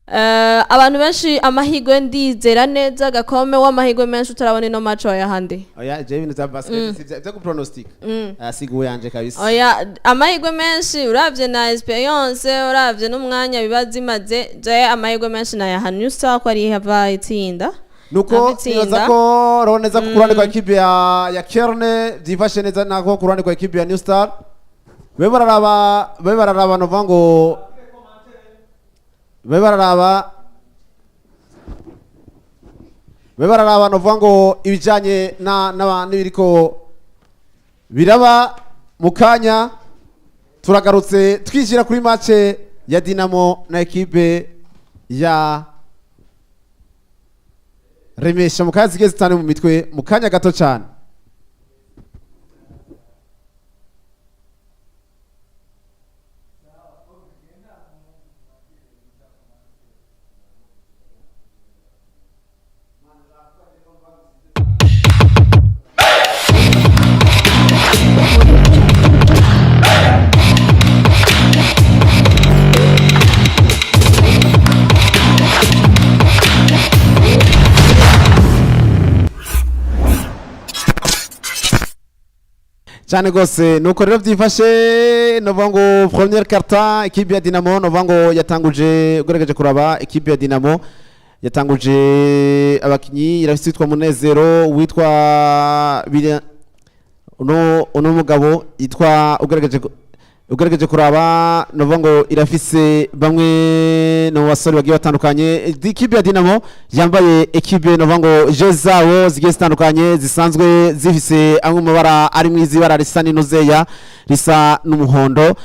Abantu benshi amahirwe, ndizera neza gakome w'amahirwe menshi utarabona ino match wayahande. Oya, je ibintu vya basket si vyo gupronostic, asiguye yanje kabisa. Oya, amahirwe menshi uravye na experience, uravye n'umwanya biba zimaze, je amahirwe menshi nayaha New Star ko ari hava itsinda. Nuko Hava itsinda. Nibaza ko urabona neza ko ku ruhande rwa ekipe ya Kerne byifashe neza, nako ku ruhande rwa ekipe ya New Star be bararaba novuga ngo be bararaba novuga ngo ibijanye na n'ibiriko biraba. Mu kanya turagarutse twishyira kuri match ya Dinamo na ekipe ya Remesha mu kanya zigiye zitane mu mitwe mu kanya gato cyane. Cyane rwose. Nuko rero byifashe, novuga ngo première quart-temps ekipe ya Dinamo novuga ngo yatanguje, ugerageje kuraba ekipe ya Dinamo yatanguje abakinyi irafise witwa Munezero, witwa uno mugabo yitwa, ugerageje kuraba novuga ngo irafise bamwe no basore bagiye batandukanye. Ekipe ya Dinamo yambaye ekipe novuga ngo je zabo zigiye zitandukanye zisanzwe zifise amwe mu mabara ari mu izibara risa n'inuzeya risa n'umuhondo.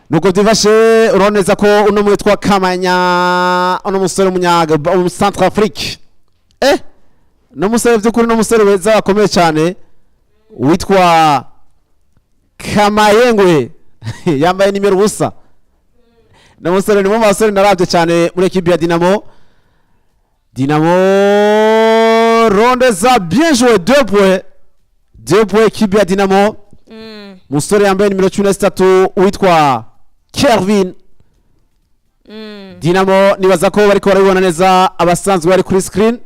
Nuko byifashe, urabona neza ko uno mwitwa Kamanya, uno musore w'umunyaga Centre Afrique, no musore by'ukuri, no musore weza akomeye cyane witwa Kamayengwe yambaye nimero 0. Ni umusore, ni mu basore narabye cyane muri ekipe ya Dinamo. Dinamo rondeza, bien joué, 2 points, 2 points ekipe ya Dinamo. Musore yambaye nimero 13 witwa Kelvin. Dinamo nibaza ko bariko barabibona neza abasanzwe bari kuri screen.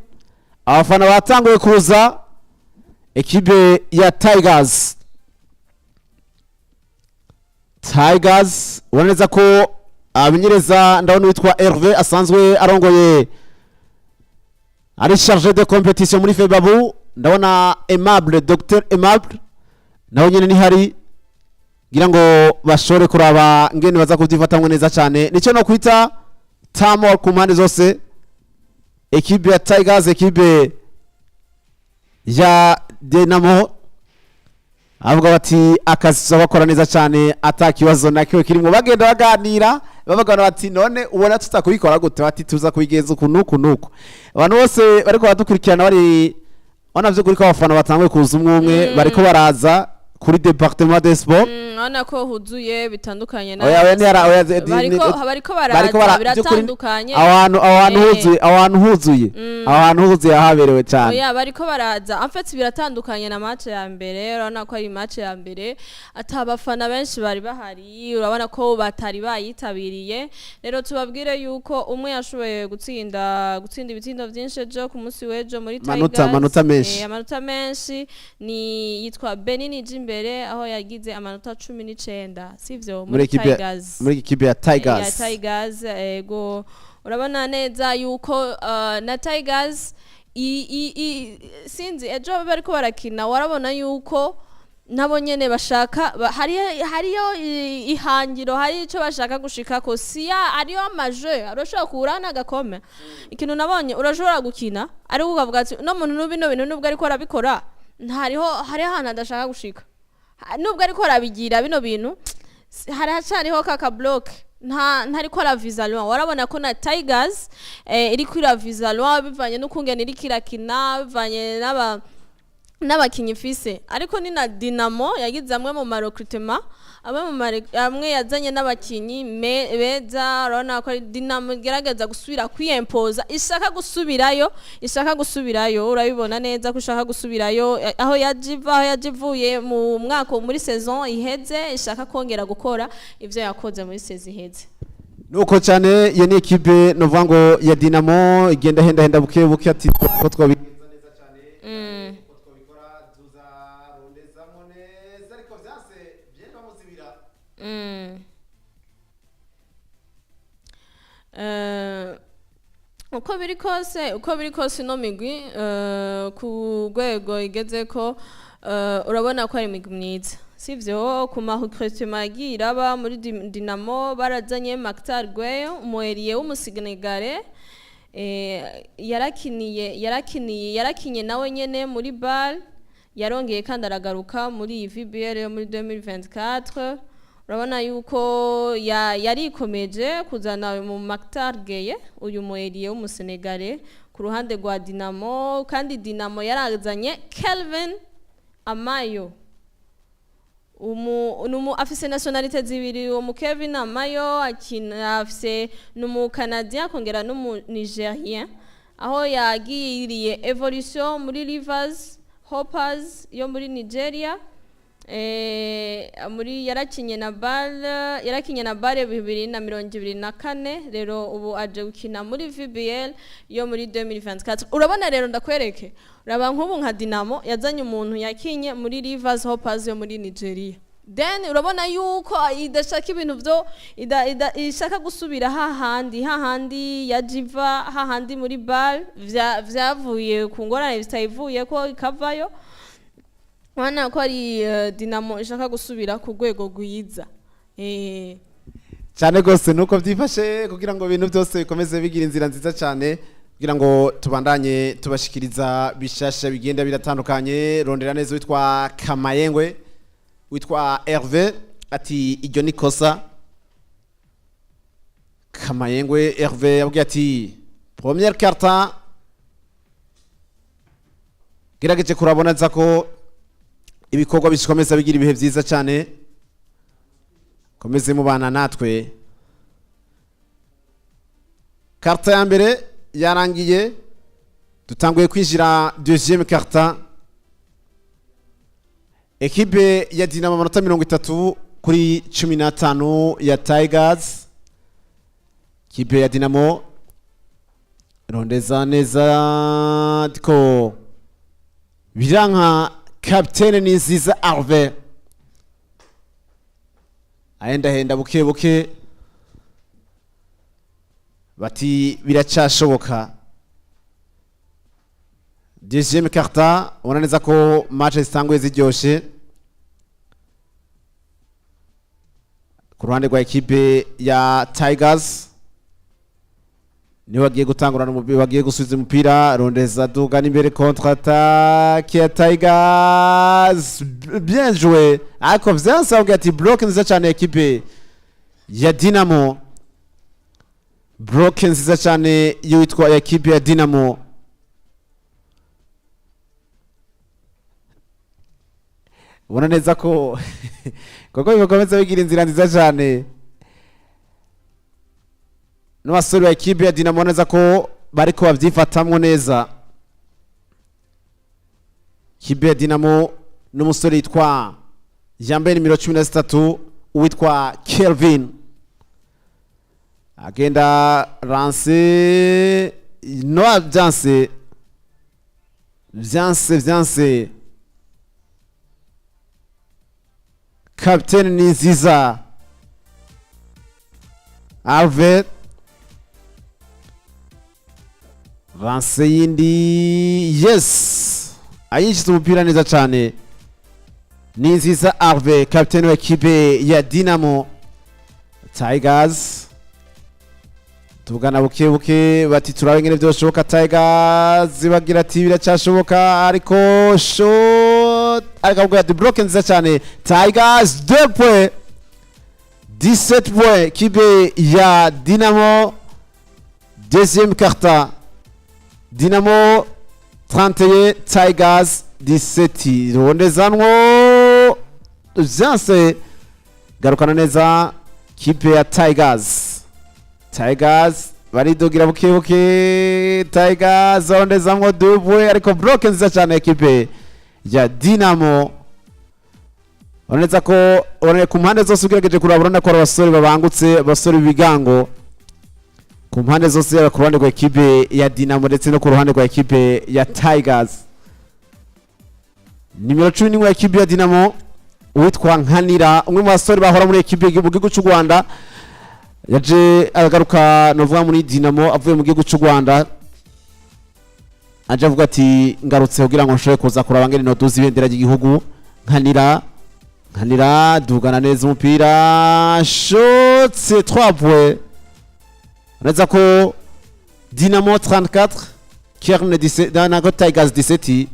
Abafana batanguye kuza ekipe ya Tigers. Tigers ubona neza ko amenyereza, ndabona witwa Hervé asanzwe arongoye, ari chargé de compétition muri Febabu. Ndabona Aimable, Dr Aimable nawe nyene nihari ngira ngo bashobore kuraba ngene baza kubyifatamwe neza cyane. Nicyo no kwita tamo ku mpande zose, ekipe ya Tigers, ekipe ya Dinamo, avuga bati akazi bakora neza cyane ata kibazo na kimwe kirimo. Bagenda baganira bavuga bati: "None ubona tutakubikora gute?" Bati: "Tuza kubigenza uku nuku nuku." Abantu bose bariko baradukurikirana bari ubona by'ukuri ko abafana batanguye kuza umwe umwe, bariko baraza kuri département des sports. Urabona ko huzuye bitandukanye na Oya, oya, oya, bariko bariko baraza by'ukuri biratandukanye. Aho hantu huzuye, aho hantu huzuye, aho hantu huzuye haberewe cyane. Oya, bariko baraza. En fait biratandukanye na match ya mbere. Urabona ko ari match ya mbere ata abafana benshi bari bahari, urabona ko batari bayitabiriye. Rero tubabwire yuko umwe yashoboye gutsinda ibitsindo vyinshi ejo ku munsi w'ejo muri Tigers. Manota menshi. Amanota menshi ni yitwa Benini Jimbere, aho yagize amanota 19, sivyo? Muri Tigers. Muri ekipe ya Tigers. Ya Tigers, ego. Urabona neza yuko na Tigers sinzi, ejo bariko barakina warabona yuko nabo nyene bashaka hariyo ihangiro, hari ico bashaka gushikako. Siya hariyo amaje urashobora kuhura n'agakome. Ikintu nabonye, urashobora gukina ariko ukavuga ati no muntu n'ubu bino bintu nubwo ariko arabikora ntariho, hariho ahantu adashaka gushika. Nubwo ariko arabigira bino bintu haracariho kaka block, ntariko araviza loin. Warabona ko na Tigers iriko iraviza loin bivanye n'ukungene iriko irakina, bivanye n'abakinyi ifise. Ariko ni na Dinamo yagize amwe mu marecrutement, amwe yazanye n'abakinyi beza. Urabona ko ari Dinamo igerageza gusubira kwiyempoza, ishaka gusubirayo, ishaka gusubirayo. Urabibona neza ko ishaka gusubirayo, aho yaje iva, aho yaje ivuye mu mwaka, muri saison iheze. Ishaka kongera gukora ivyo yakoze muri saison iheze. Nuko cyane, iyo ni ekipe novuga ngo ya Dinamo igenda henda henda buke buke, ati ko twabigenza neza cyane, ko twabikora tuzarondezamo neza, ariko vyanse byenda bamuzibira. Uko biri kose ino migwi, ku rwego igeze ko, urabona ko ari imigwi myiza, sivyo? Ku ma recrutement yagiye iraba muri Dinamo, barazanye Mactar Gueye, umu ailier w'Umusenegale, yarakiniye nawe nyene muri BAL, yarongeye kandi aragaruka muri iyi VBL yo muri 2024. Urabona yuko yarikomeje kuzana uyu mu Mactar Gueye, uyu mu ailier w'Umusenegale ku ruhande rwa Dinamo. Kandi Dinamo yarazanye Kelvin Amayo, numu afise nationalité zibiri. Uwo mu Kevin Amayo akina, afise numu Canadien akongera n'umu Nigerien, aho yagiriye évolution muri Rivers Hoopers yo muri Nigeria. Muri yarakinye na BAL 2024. Rero ubu aje gukina muri VBL yo muri 2024. Urabona rero, ndakwereke, uraba nk'ubu nka Dinamo yazanye umuntu yakinye muri Rivers Hoopers yo muri Nigeria, then urabona yuko idashaka ibintu byo ishaka gusubira hahandi ya jiva, hahandi muri BAL vyavuye ku ngorane zitayivuye ko ikavayo. Urabona ko ari Dinamo ishaka gusubira ku rwego rwiza. Cyane rwose, nuko byifashe kugira ngo ibintu byose bikomeze bigira inzira nziza cyane, kugira ngo tubandanye tubashikiriza bishasha bigenda biratandukanye. Rondera neza witwa Kamayengwe, witwa Hervé, ati iryo ni kosa. Kamayengwe Hervé yabwiye ati première quart-temps gerageje kurabona neza ko ibikorwa bikomeza bigira ibihe byiza cyane. Komeze mubana natwe. Quart-temps ya mbere yarangiye, dutanguye kwinjira deuxième quart-temps. Ekipe ya Dinamo amanota 30 kuri 15 ya Tigers. Ekipe ya Dinamo rondeza neza ariko biranka. Kapitene ni nziza Arve ahendahenda buke buke, bati biracashoboka. Deuxième quart-temps, ubona neza ko match zitanguye ziryoshe ku ruhande rwa ekipe ya Tigers. Niwe bagiye gutangurana umupira, bagiye gusubiza umupira. Rondeza duga n'imbere, contre attaque ya Tigers, bien joué, ariko vyansabwe ati block nziza cyane ekipe ya Dinamo, block nziza cyane y'uwitwa ekipe ya Dinamo. Ubona neza ko koko bikomeza bigira inzira nziza cyane, n'abasore ba ekipe ya Dinamo neza ko bariko babyifatamwo neza. Ekipe ya Dinamo n'umusore yitwa yambaye nimero 13, uwitwa Kelvin, agenda lancer no byanse, byanse, byanse. Captain ni nziza Alve, lancer yindi, yes, ayinjiza umupira neza cyane. Ni nziza Arve, captain wa ekipe ya Dinamo Tigers. Tuvugana buke buke, bati turabe ngene byoshoboka. Tigers bagira ati biracyashoboka, ariko shot, ariko avuga ati block nziza cyane. Tigers 2 points, 17 points ekipe ya Dinamo. Deuxième quart-temps, Dinamo 31, Tigers 17. Rondezanwo vyanse, garukana neza kipe ya Tigers. Tigers baridugira buke buke. Tigers rondezamwo dubwe, ariko block nziza cyane ekipe ya Dinamo. Urabona ko urabona ku mpande zose, ugerageje kuraba urabona ko ari abasore babangutse, abasore b'ibigango. Ku mpande zose, yaba ku ruhande rwa ekipe ya Dinamo ndetse no ku ruhande rwa ekipe ya Tigers. Nimero 11 ya ekipe ya Dinamo, uwitwa Nkanira, umwe mu basore bahora muri ekipe mu gihugu cy'u Rwanda, yaje aragaruka novuga muri Dinamo avuye mu gihugu cy'u Rwanda, aje avuga ati: "Ngarutse kugira ngo nshobore kuza kuraba ngene noduza ibendera ry'igihugu." Nkanira, Nkanira dugana neza umupira, shot, c'est 3 points. Uretse ko Dinamo 34, Kerne 17, nako Tigers 17.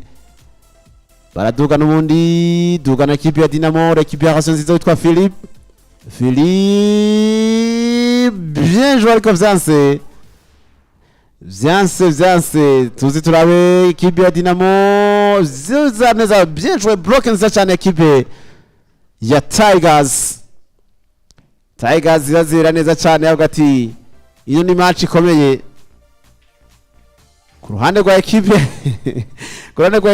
Baraduga n'ubundi, dugana ekipe ya Dinamo, récupération nziza, witwa Philippe, Philippe, bien joué, ariko vyanse, vyanse, vyanse. Tuzi turabe ekipe ya Dinamo ziza neza, bien joué, block nziza cyane ekipe ya Tigers. Tigers irazera neza cyane, avuga ati iyo ni match ikomeye. Ku ruhande rwa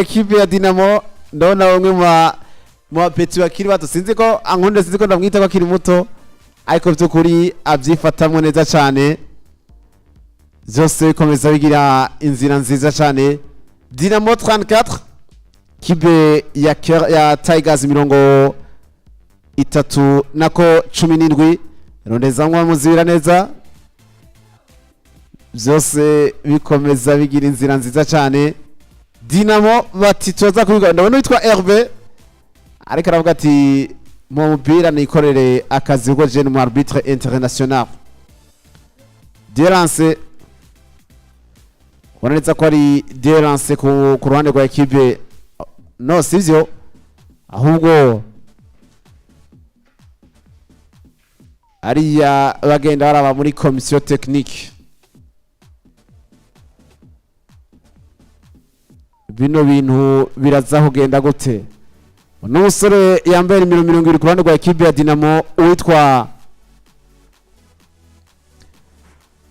ekipe ya Dinamo, ndabona bamwe mu bapeti bakiri bato. Sinzi ko ankunde, sinzi ko ndamwita ko akiri muto, ariko by'ukuri abyifatamwo neza cyane. Byose bikomeza bigira inzira nziza cyane. Dinamo 34, kibe ya Tigers 30 nako 17. Rondezamwo, muzibira neza, byose bikomeza bigira inzira nziza cyane. Dinamo bati tuza kubikora. Ndabona witwa Herve ariko aravuga ati: "Mu mupira nikorere akazi kuko je ni mu arbitre international." Derance, ubona neza ko ari derance ku ruhande rwa ekipe. No sivyo, ahubwo ariya bagenda baraba muri commission technique. Bino bintu biraza kugenda gute? N'umusore yambaye nimero 20 ku ruhande rwa ekipe ya Dinamo, uwitwa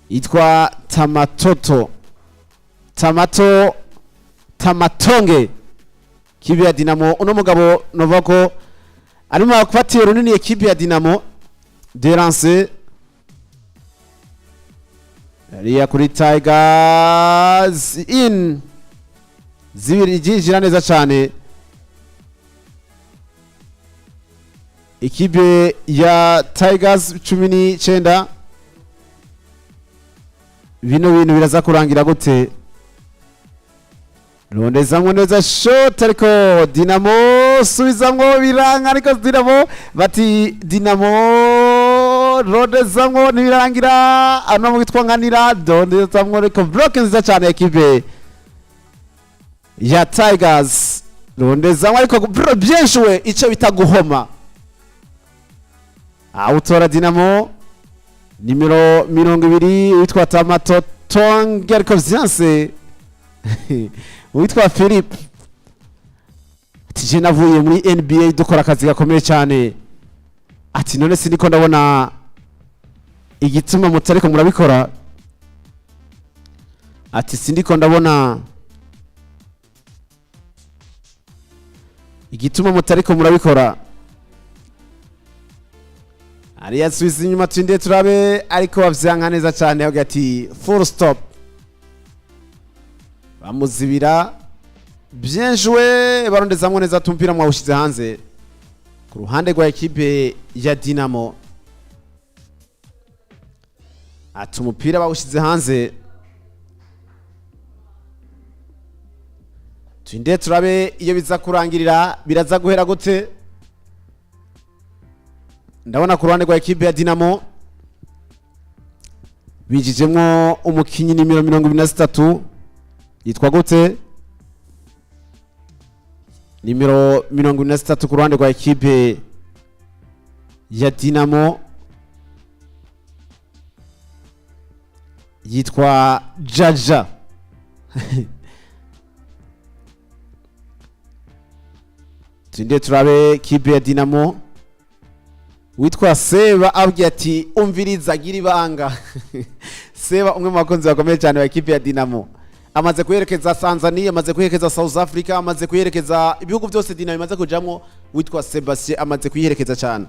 yitwa Tamatoto, Tamato, Tamatonge, ekipe ya Dinamo. Uno mugabo novuga ko arimo afatiye runini ekipe ya Dinamo. Derance ariya kuri Tigers in zibiri, ryinjira neza cyane. Ikipe ya Tigers 19. Bino bintu biraza kurangira gute? Rondezamwo neza, shot, ariko Dinamo subizamwo, biranga, ariko Dinamo bati Dinamo rondezamwo, ntibirangira. Ano witwa Nkanira, rondezamwo, ariko block nziza cyane ekipe ya Tigers. Rondezamwo, ariko bien joué, icyo bita guhoma. Awutora Dinamo, nimero 20, witwa Tamato Tonge, ariko vyanse. Witwa Philippe ati: "Je navuye muri NBA dukora akazi gakomeye cyane." Ati: "None siniko ndabona igituma mutariko murabikora." Ati: "Sindiko ndabona igituma mutariko murabikora." Ariya subiza inyuma, turindiye turabe, ariko bavyanka neza cyane, avuga ati full stop, bamuzibira. Bien joué, barondezamwo neza, tumpira mwawushize hanze ku ruhande rwa ekipe ya Dinamo. Ati umupira bawushize hanze, turinde turabe iyo biza kurangirira, biraza guhera gute. Ndabona ku ruhande rwa ekipe ya Dinamo binjijemwo umukinyi nimero 23, yitwa gute? Nimero 23 ku ruhande rwa ekipe ya Dinamo yitwa Jaja. Turinde turabe ekipe ya Dinamo. Witwa Seba abwiye ati: "Umviriza, gira ibanga." Seba, umwe mu bakunzi bakomeye cyane ba ekipe ya Dinamo, amaze kuyerekeza Tanzania, amaze kuyerekeza South Africa, amaze kuyerekeza ibihugu byose Dinamo imaze kujamwo. Witwa Sebastien amaze kuyiherekeza cyane.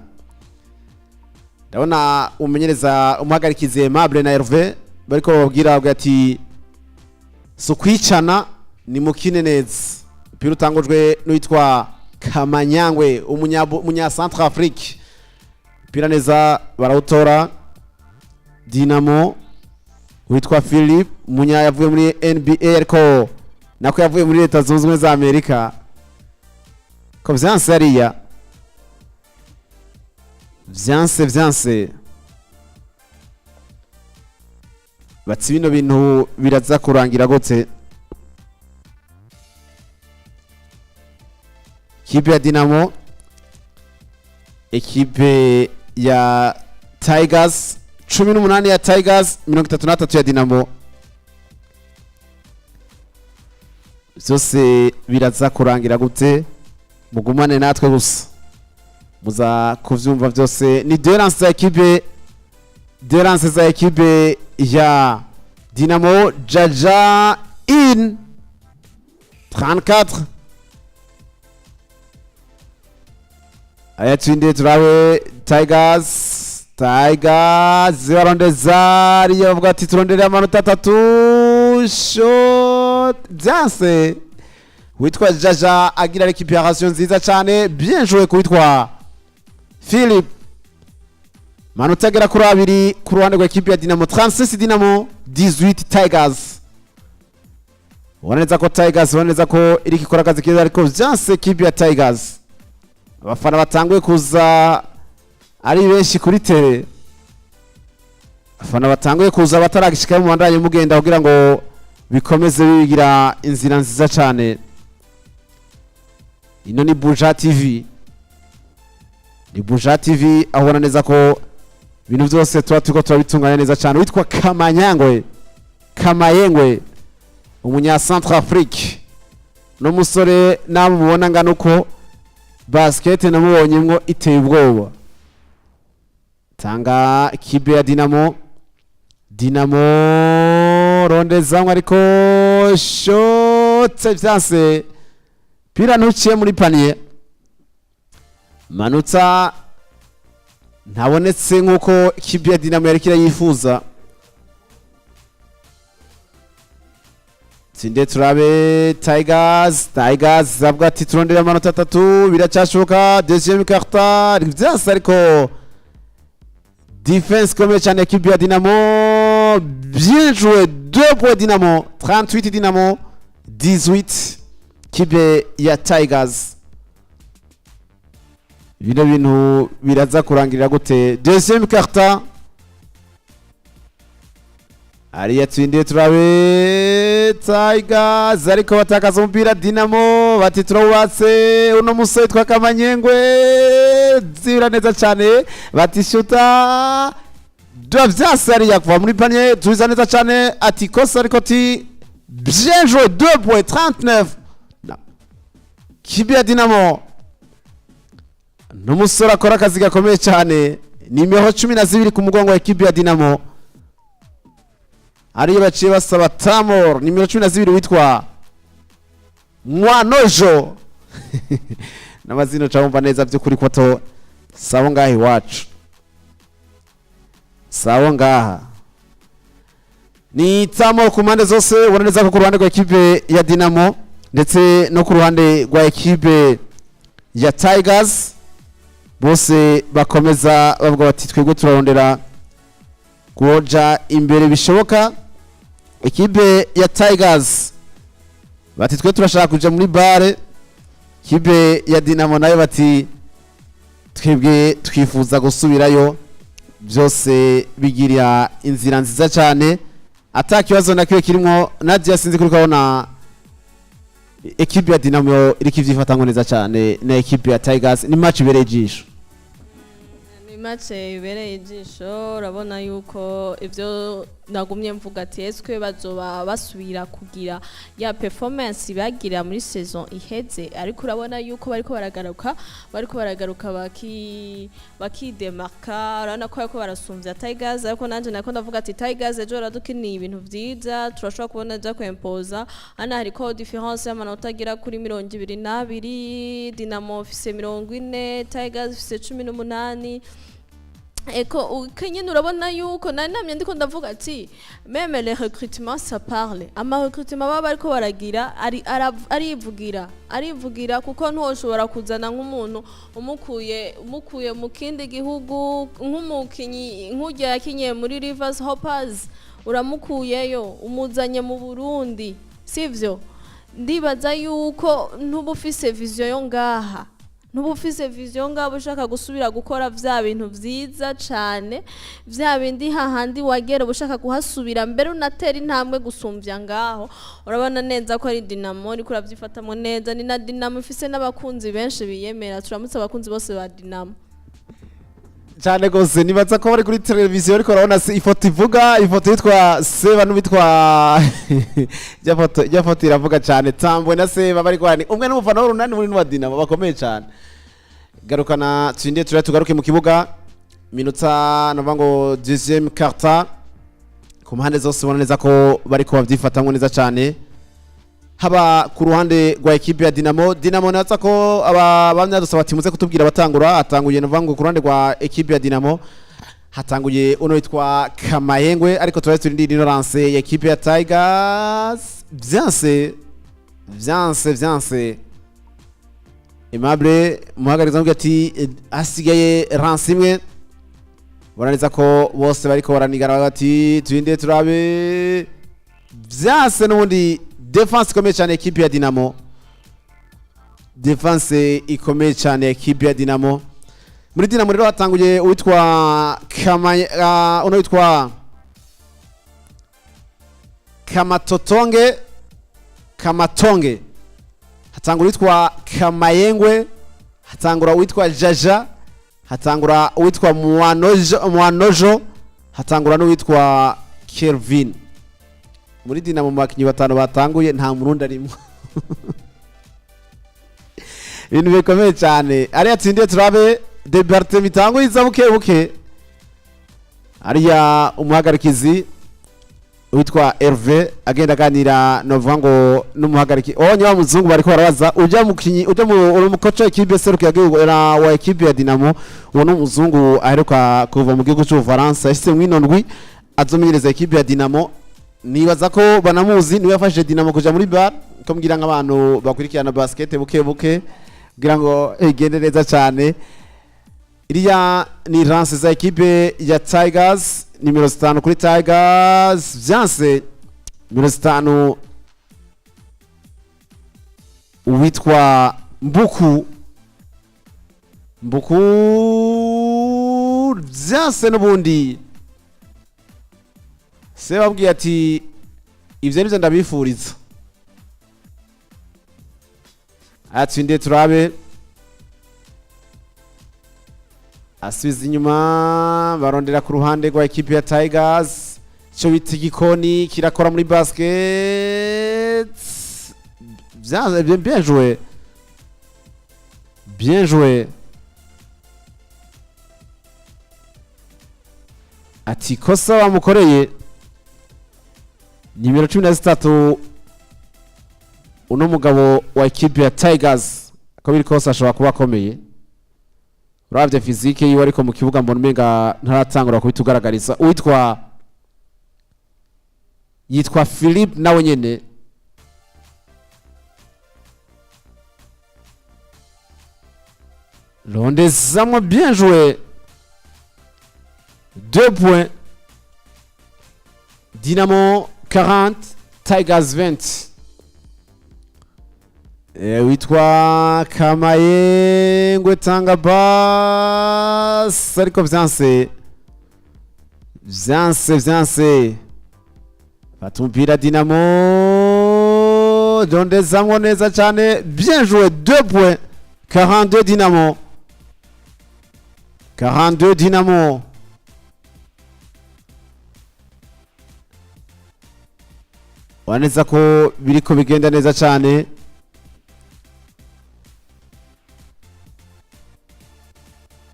Ndabona umenyereza umuhagarikizi Aimable na Herve. Bariko bababwira, bavuga ati si ukwicana, ni mukine neza. Umupira utangujwe n'uwitwa Kamanyangwe, umunya Centre Afrique. Umupira neza barawutora Dinamo, witwa Philip, umunya yavuye muri NBA, ariko nako yavuye muri Leta Zunze Ubumwe za Amerika. Ko vyanse hariya, vyanse, vyanse. Batsi bino bintu biraza kurangira gute? Ekipe ya Dinamo, ekipe ya Tigers, 18 ya Tigers, 33 ya Dinamo. Byose biraza kurangira gute? Mugumane natwe gusa, muza kuvyumva byose. Ni derance za ekipe, derance za ekipe ya Dinamo. Jaja in 34. Aya, twinde turabe Tigers. Tigers barondeza ariyo, bavuga ati turondere amanota atatu. Shot byanse. Witwa Jaja agira récupération nziza cyane, bien joué kuwitwa Philip. Manota agera kuri abiri ku ruhande rwa ekipe ya Dinamo, 36 Dinamo, 18 Tigers. Ubona neza ko Tigers, ubona neza ko iriko ikora akazi keza, ariko vyanse ekipe ya Tigers. Abafana batanguye kuza ari benshi kuri tere, abafana batanguye kuza bataragishikayo, mubandanye mugenda kugira ngo bikomeze bigira inzira nziza cyane. Ino ni Buja TV, ni Buja TV, aho ubona neza ko ibintu byose tuba turiko turabitunganya neza cyane. Witwa Kamanyangwe, Kamayengwe, umunya Centre Afrique, n'umusore namwe mubona ngana uko basket namubonyemwo iteye ubwoba. Tanga ikipe ya Dinamo. Dinamo rondezamwe, ariko shotse vyanse, pira ntuciye muri panier. Manutsa ntabonetse nk'uko ikipe ya Dinamo yariko irayifuza. Tsinde turabe Tigers. Tigers zavuga ati turondera amanota atatu, biracyashoboka. Deuxième quart vyanse, ariko defense ikomeye cyane ekipe ya Dinamo. Bien joué, 2 points Dinamo, 38 Dinamo, 18 kipe ya Tigers. Bino bintu biraza kurangirira gute? Deuxième quart ariya, twindiye turabe Tigers, ariko batakaza umupira. Dinamo bati turawubatse. Uno musore twa Kamanyengwe zibira neza cyane, bati shuta vyase ariya kuva muri panier, tubiza neza cyane, ati kosa, ariko ti bien joué, 2 points, 39 kipe ya Dinamo. N'umusore akora akazi gakomeye cyane, nimero 12 ku mugongo wa ekipe ya Dinamo. Ariyo baciye basaba Tamor, nimero 12, witwa Mwanojo. N'amazina ucamumva neza by'ukuri ko to sabo ngaha iwacu, sabo ngaha ni Tamor ku mpande zose. Ubona neza ko ku ruhande rwa ekipe ya Dinamo ndetse no ku ruhande rwa ekipe ya Tigers, bose bakomeza bavuga bati twebwe turarondera kuja imbere bishoboka. Ekipe ya Tigers bati twe turashaka kuja muri bare. Ekipe ya Dinamo nayo bati twebwe twifuza gusubirayo. Byose bigira inzira nziza cyane, ata kibazo na kimwe kirimo. Nadia, sinzi kuri kubona ekipe ya Dinamo iriko ivyifatango neza cyane na ekipe ya Tigers. Ni match ibereye ijisho. Ni match ibereye ijisho. Urabona yuko ibyo nagumye mvuga ati eswe bazoba basubira kugira ya performance bagira muri saison iheze? Ariko urabona yuko bariko baragaruka bakidemarka. Urabona ko bariko barasumvya Tigers, ariko nanje nako ndavuga ati Tigers ejo baradukiniye ibintu vyiza, turashobora kubona ja kwempoza. Hano hariko difference y'amanota agera kuri 22. Dinamo ifise 40, Tigers ifise 18. Eko nyine urabona yuko nari namye ndiko ndavuga ati même les recrutements, ça parle. Ama recrutement baba bariko baragira ari arivugira, arivugira, kuko ntushobora kuzana nk'umuntu umukuye mu kindi gihugu, nk'umukinyi nk'urya yakinye muri Rivers Hoppers, uramukuyeyo umuzanye mu Burundi, sivyo? Ndibaza yuko ntuba ufise vision yo ngaha, ntuba ufise vision ngaho ushaka gusubira gukora vya bintu vyiza cane, vya bindi hahandi wagera uba ushaka kuhasubira mbere unatera intambwe gusumvya ngaho. Urabona neza ko ari Dinamo uriko uravyifatamwo neza. Ni na Dinamo ifise n'abakunzi benshi biyemera. Turamutse abakunzi bose ba Dinamo. Cyane gose. Nibaza ko bari kuri televiziyo, ariko urabona si ifoto ivuga, ifoto yitwa Seba n'uwitwa ijya foto iravuga cyane. Tambwe na Seba bari kwani, umwe n'umufana w'Urunani, muri n'uwa Dinamo bakomeye cyane. Garukana tsinde, turiya tugaruke mu kibuga. Minota navuga ngo deuxième quart, ku mpande zose ubona neza ko bariko babyifatamwo neza cyane, haba ku ruhande rwa ekipe ya Dinamo. Dinamo natsa ko aba bamyadusaba ati muze kutubwira abatangura. Atanguye, navuga ngo ku ruhande rwa ekipe ya Dinamo hatanguye uno witwa Kamayengwe, ariko turari turindira ino lance ya ekipe ya Tigers. Vyanse, vyanse, vyanse. Aimable muhagariza avuga ati hasigaye lance imwe. Ubona neza ko bose bariko baranigana, bavuga ati turinde turabe. Vyanse n'ubundi. Défense ikomeye cyane ekipe ya Dinamo, défense ikomeye cyane ekipe ya Dinamo. Muri Dinamo rero hatanguye uwitwa Kama, uno witwa Kamatotonge, Kamatonge, hatangura uwitwa Kamayengwe, hatangura uwitwa Jaja, hatangura uwitwa Mwanojo, Mwanojo, hatangura n'uwitwa Kelvin. Muri Dinamo, mu bakinnyi batanu batanguye, nta Murundi arimo, ibintu bikomeye cyane. Ariya tsindiye turabe debarte mitango iza buke buke. Ariya umuhagarikizi witwa Hervé agenda aganira, novuga ngo n'umuhagariki onye wa muzungu, bariko barabaza ujya mukinyi ujya mu uri mukoca ekipe seruka yagihugu wa ekipe ya Dinamo. Uwo n'umuzungu aheruka kuva mu gihugu cy'Ubufaransa, yashyize mwino ndwi azomenyereza ekipe ya Dinamo. Nibaza ko banamuzi, niwe yafashije Dinamo kuja muri BAL, ko mbwira nk'abantu bakurikirana basket buke buke kugira ngo igende neza cyane. Iriya ni lance za ekipe ya Tigers, nimero 5 kuri Tigers, vyanse. Nimero 5 uwitwa Mbuku, Mbuku, vyanse n'ubundi. Se babwiye ati ivyo nivyo ndabifuriza. Atsindiye turabe, asubiza inyuma, barondera ku ruhande rwa ekipe ya Tigers. Icyo bita igikoni kirakora muri basket. Bien, bien, bien joué, bien joué. Ati kosa bamukoreye nimero 13, uno mugabo wa ekipe ya Tigers. Ko biri kose ashobora kuba akomeye, uravye physique yiwe, ariko mu kibuga mbona umenga ntaratangura kubitugaragariza. Uwitwa yitwa Philippe nawe nyene. Rondezamwo, bien joué, 2 points. Dynamo 40, Tigers 20. Witwa Kamayengwe tanga passe, ariko vyanse, vyanse, vyanse. Fata umupira Dinamo, rondezamwo neza cyane, bien joué, 2 points. 42 Dinamo, 42 Dinamo. Waneza ko biriko bigenda neza cyane.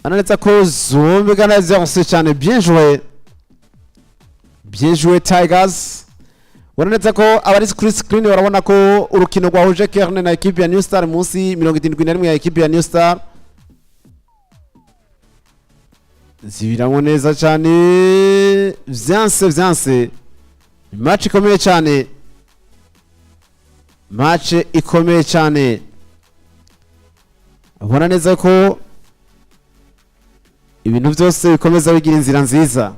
Ananeza ko zumvikana zose cyane. Bien joué, bien joué Tigers. Urabona ko abari kuri screen barabona ko urukino rwahuje Kerne na ekipe ya New Star, munsi 71 ya ekipe ya New Star. Zibiramo neza cyane, vyanse vyanse. Match ikomeye cyane, match ikomeye cyane. Ubona neza ko ibintu byose bikomeza bigira inzira nziza.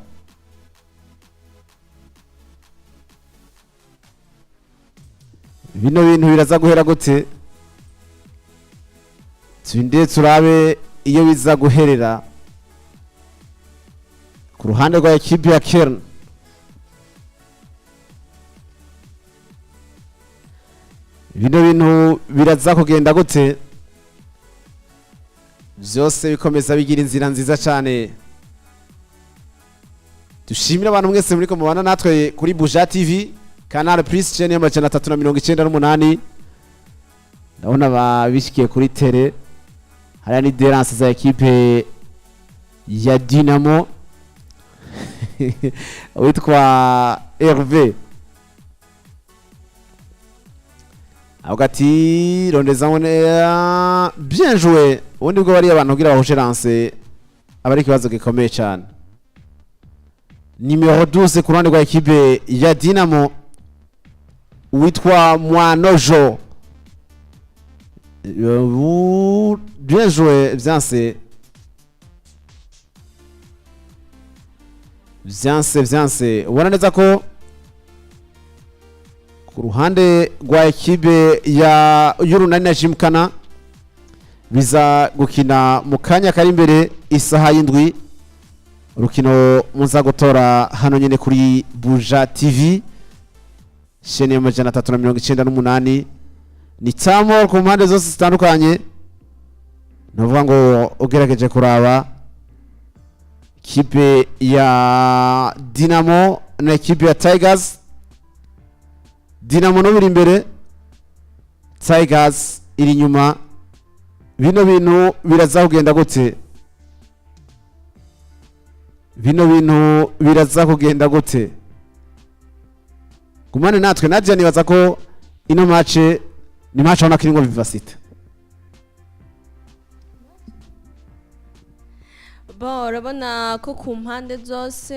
Bino bintu biraza guhera gute? Turindire turabe iyo biza guherera. Ku ruhande rwa ekipi ya Kern, bino bintu biraza kugenda gute? Byose bikomeza bigira inzira nziza cyane. Dushimire abantu mwese muriko mubana natwe kuri Buja TV, Canal Plus, chaîne ya 398. Ndabona babishikiye kuri tele hariya ni derance za ekipe ya Dinamo. Witwa Hervé avuga ati rondezamo neza, bien joué. Ubundi bwo bariya abantu kugira bahushe lance aba ari ikibazo gikomeye cyane. Nimero 12 ku ruhande rwa ekipe ya Dinamo, witwa Mwanojo. Bien joué, vyanse vyanse vyanse. Ubona neza ko ku ruhande rwa ekipe ya y'Urunani na Jimkana biza gukina mu kanya kari imbere isaha y'7, urukino muza gutora hano nyine kuri Buja TV, chaîne ya 398. Ni tamo ku mpande zose zitandukanye. Ni ukuvuga ngo ugerageje kuraba kipe ya Dinamo na ekipe ya Tigers, Dinamo no biri imbere, Tigers iri inyuma. Bino bintu biraza kugenda gute? Bino bintu biraza kugenda gute? Gumane natwe. Nadia, nibaza ko ino match ni match ubona ko irimwo vivacité. Bon, urabona ko ku mpande zose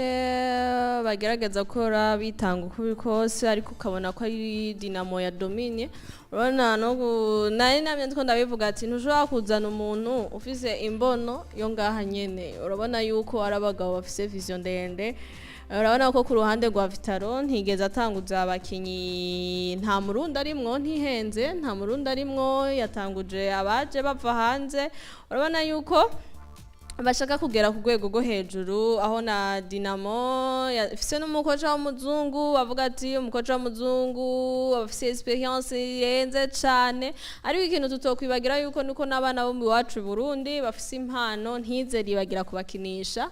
bagerageza gukora, bitanga uko biri kose, ariko ukabona ko ari Dinamo ya domine. Urabona no nari namye ndiko ndabivuga ati ntushobora kuzana umuntu ufise imbono yo ngaha nyene. Urabona yuko ari abagabo bafise vision ndende. Urabona ko ku ruhande rwa Vitaro ntigeze atanguza abakinyi, nta Murundi arimwo, ntihenze, nta Murundi arimwo, yatanguje abaje bava hanze. Urabona yuko bashaka kugera ku rwego rwo hejuru, aho na Dinamo ifise n'umukoca w'umuzungu. Bavuga ati umukoca w'umuzungu afise experience irenze cane, ariko ikintu tutokwibagira yuko nuko n'abana bo mu iwacu i Burundi bafise impano, ntize ribagira kubakinisha.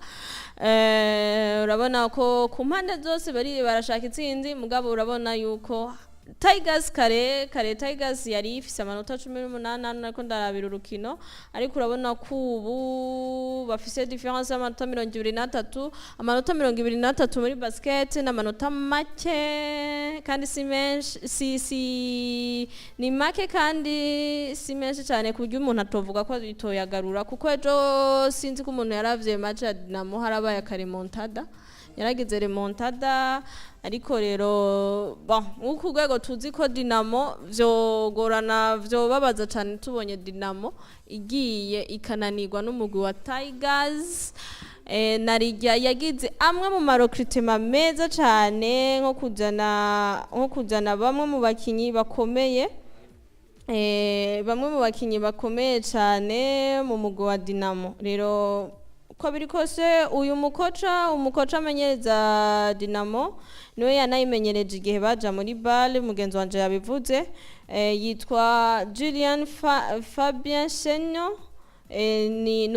Urabona ko ku mpande zose bari barashaka intsinzi, mugabo urabona yuko Tigers kare kare Tigers yari ifise amanota 18 hano nariko ndarabira urukino, ariko urabona ko ubu bafise différence y'amanota 23. Amanota 23 muri basket ni amanota make kandi si menshi, si ni make kandi si menshi cyane, ku buryo umuntu atovuga ko itoyagarura, kuko ejo sinzi ko umuntu yaravye match ya Dinamo, harabaye akaremontada, yaragize remontada. Ariko rero, bon, nk'uko urwego tuzi ko Dinamo vyogorana, vyobabaza cyane tubonye Dinamo igiye ikananirwa n'umugwi wa Tigers. Narijya yagize amwe mu marecrutement meza cyane, nko kuzana bamwe mu bakinyi bakomeye, bamwe mu bakinyi bakomeye cyane mu mugwi wa Dinamo. Rero uko biri kose, uyu umukoca amenyereza Dinamo niwe yanayimenyereje igihe baja muri BAL, mugenzi wanje yabivuze, yitwa Julian Fabien Chenyo. Ni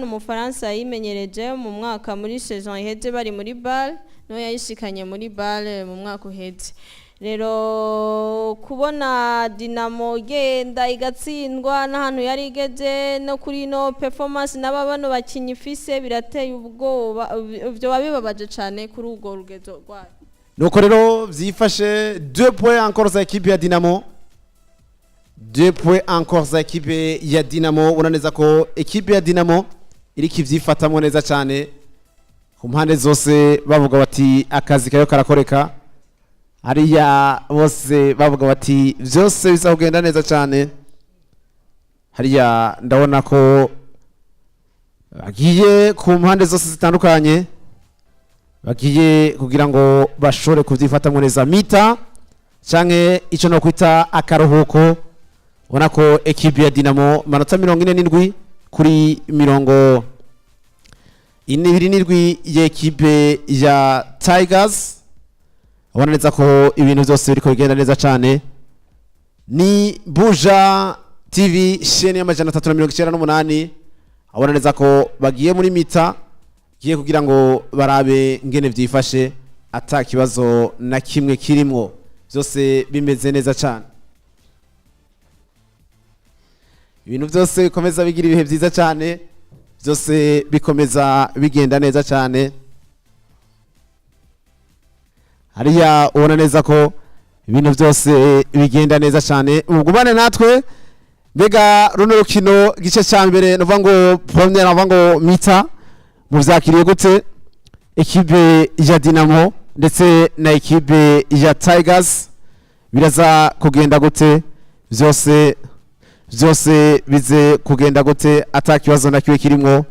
Umufaransa yimenyereje mu mwaka muri saison iheze bari muri BAL, niwe yayishikanye muri BAL mu mwaka uheze. Rero kubona Dinamo igenda igatsindwa n'ahantu yari igeze no kuri no performance n'aba bano bakinyi ifise, birateye ubwoba, vyoba bibabaje cane kuri urwo rugezo rwayo. Nuko rero vyifashe, 2 points encore za ekipe ya Dinamo, 2 points encore za ekipe ya Dinamo. Ubona neza ko ekipe ya Dinamo iriko ivyifatamwo neza cyane ku mpande zose. Bavuga bati akazi kayo karakoreka hariya, bose bavuga bati byose biza kugenda neza cyane. Hariya ndabona ko bagiye ku mpande zose zitandukanye, bagiye kugira ngo bashobore kubyifatamo neza. Mi-temps canke icyo no kwita akaruhuko, ubona ko ekipe ya Dinamo manota 47 kuri 27 y'ekipe ya Tigers. Ubona neza ko ibintu byose biriko bigenda neza cyane. Ni Buja TV, chaîne y'398. Abona neza ko bagiye muri mi-temps, giye kugira ngo barabe ngene vyifashe, ata kibazo na kimwe kirimwo, byose bimeze neza cyane. Ibintu byose bikomeza bigira ibihe byiza cyane, byose bikomeza bigenda neza cyane. Hariya ubona neza ko ibintu byose bigenda neza cyane. Mugumane natwe. Mbega runo rukino, igice cya mbere, nuvuga ngo première, nuvuga ngo mi-temps, muvyakiriye gute? Ekipe ya Dinamo ndetse na ekipe ya Tigers, biraza kugenda gute? Byose bize kugenda gute ata kibazo na kimwe kirimwo?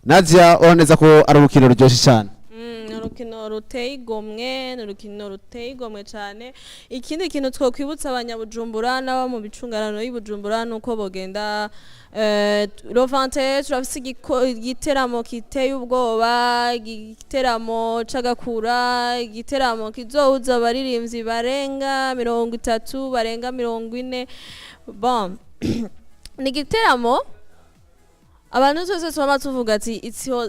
Nadia, urabona neza ko ari urukino ruryoshye cyane. Ni urukino ruteye igomwe, ni urukino ruteye igomwe cyane. Ikindi kintu twokwibutsa abanyabujumbura n'aba mu bicungarano y'Ibujumbura ni uko bogenda le 21. Turafise igiteramo kiteye ubwoba, igiteramo c'agakura, igiteramo kizohuza abaririmbyi barenga 30, barenga 40. Bon, ni igiteramo abantu twese twaba tuvuga ati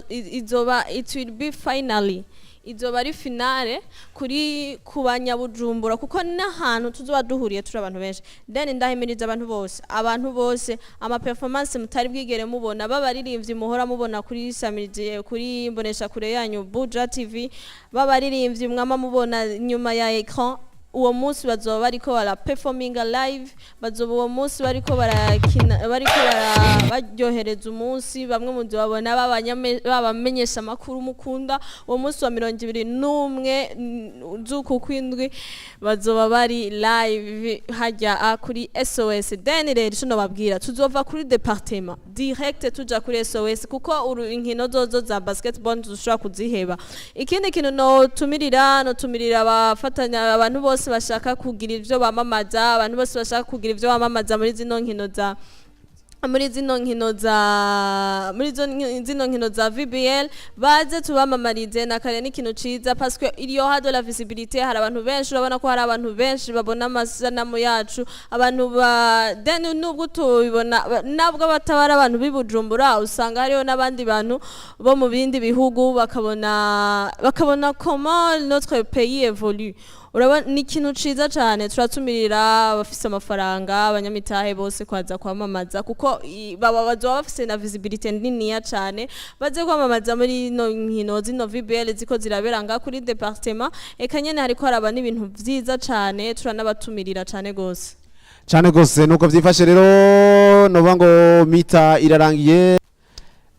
izoba, it will be finally, izoba ari finale kuri ku banyabujumbura, kuko n'ahantu tuzoba duhuriye turi abantu benshi. Then ndahimiriza abantu bose ama performance mutari bwigere mubona, b'abaririmbyi muhora mubona kuri samiriye, kuri mbonesha kure yanyu Buja TV, b'abaririmbyi mwama mubona nyuma ya écran, uwo munsi bazoba bariko bara performinga live. Bazoba uwo munsi bariko barakina, bariko baryohereza umunsi. Bamwe mu babona babamenyesha amakuru mukunda, uwo munsi wa 21 z'uku kwindwi bazoba bari live hajya kuri SOS. Then rero ico nobabwira, tuzova kuri département direct tuja kuri SOS, kuko uru inkino zozo za basketball dushobora kuziheba. Ikindi kintu notumirira abafatanya, abantu bose bashaka kugira ivyo bamamaza, abantu bose bashaka kugira ivyo bamamaza muri zino nkino za VBL, baze tubamamarize. Na kare n'ikintu ciza, parce que il y aura de la visibilité. Hari abantu benshi, urabona ko hari abantu benshi babona amasanamu yacu, abantu ba then nubwo tubibona nabwo batabara abantu b'i Bujumbura, usanga hariho n'abandi bantu bo mu bindi bihugu bakabona comment notre pays évolue. Urabona ni ikintu ciza cane. Turatumirira abafise amafaranga, abanyamitahe bose kwaza kwamamaza, kuko baba bazoba bafise na visibilité niniya cane. Baze kwamamaza muri ino nkino zino VBL ziko zirabera ngaha kuri département. Eka nyene hariko haraba n'ibintu vyiza cane, turanabatumirira cane gose. Cyane gose. Nuko vyifashe rero, novuga ngo mi-temps irarangiye.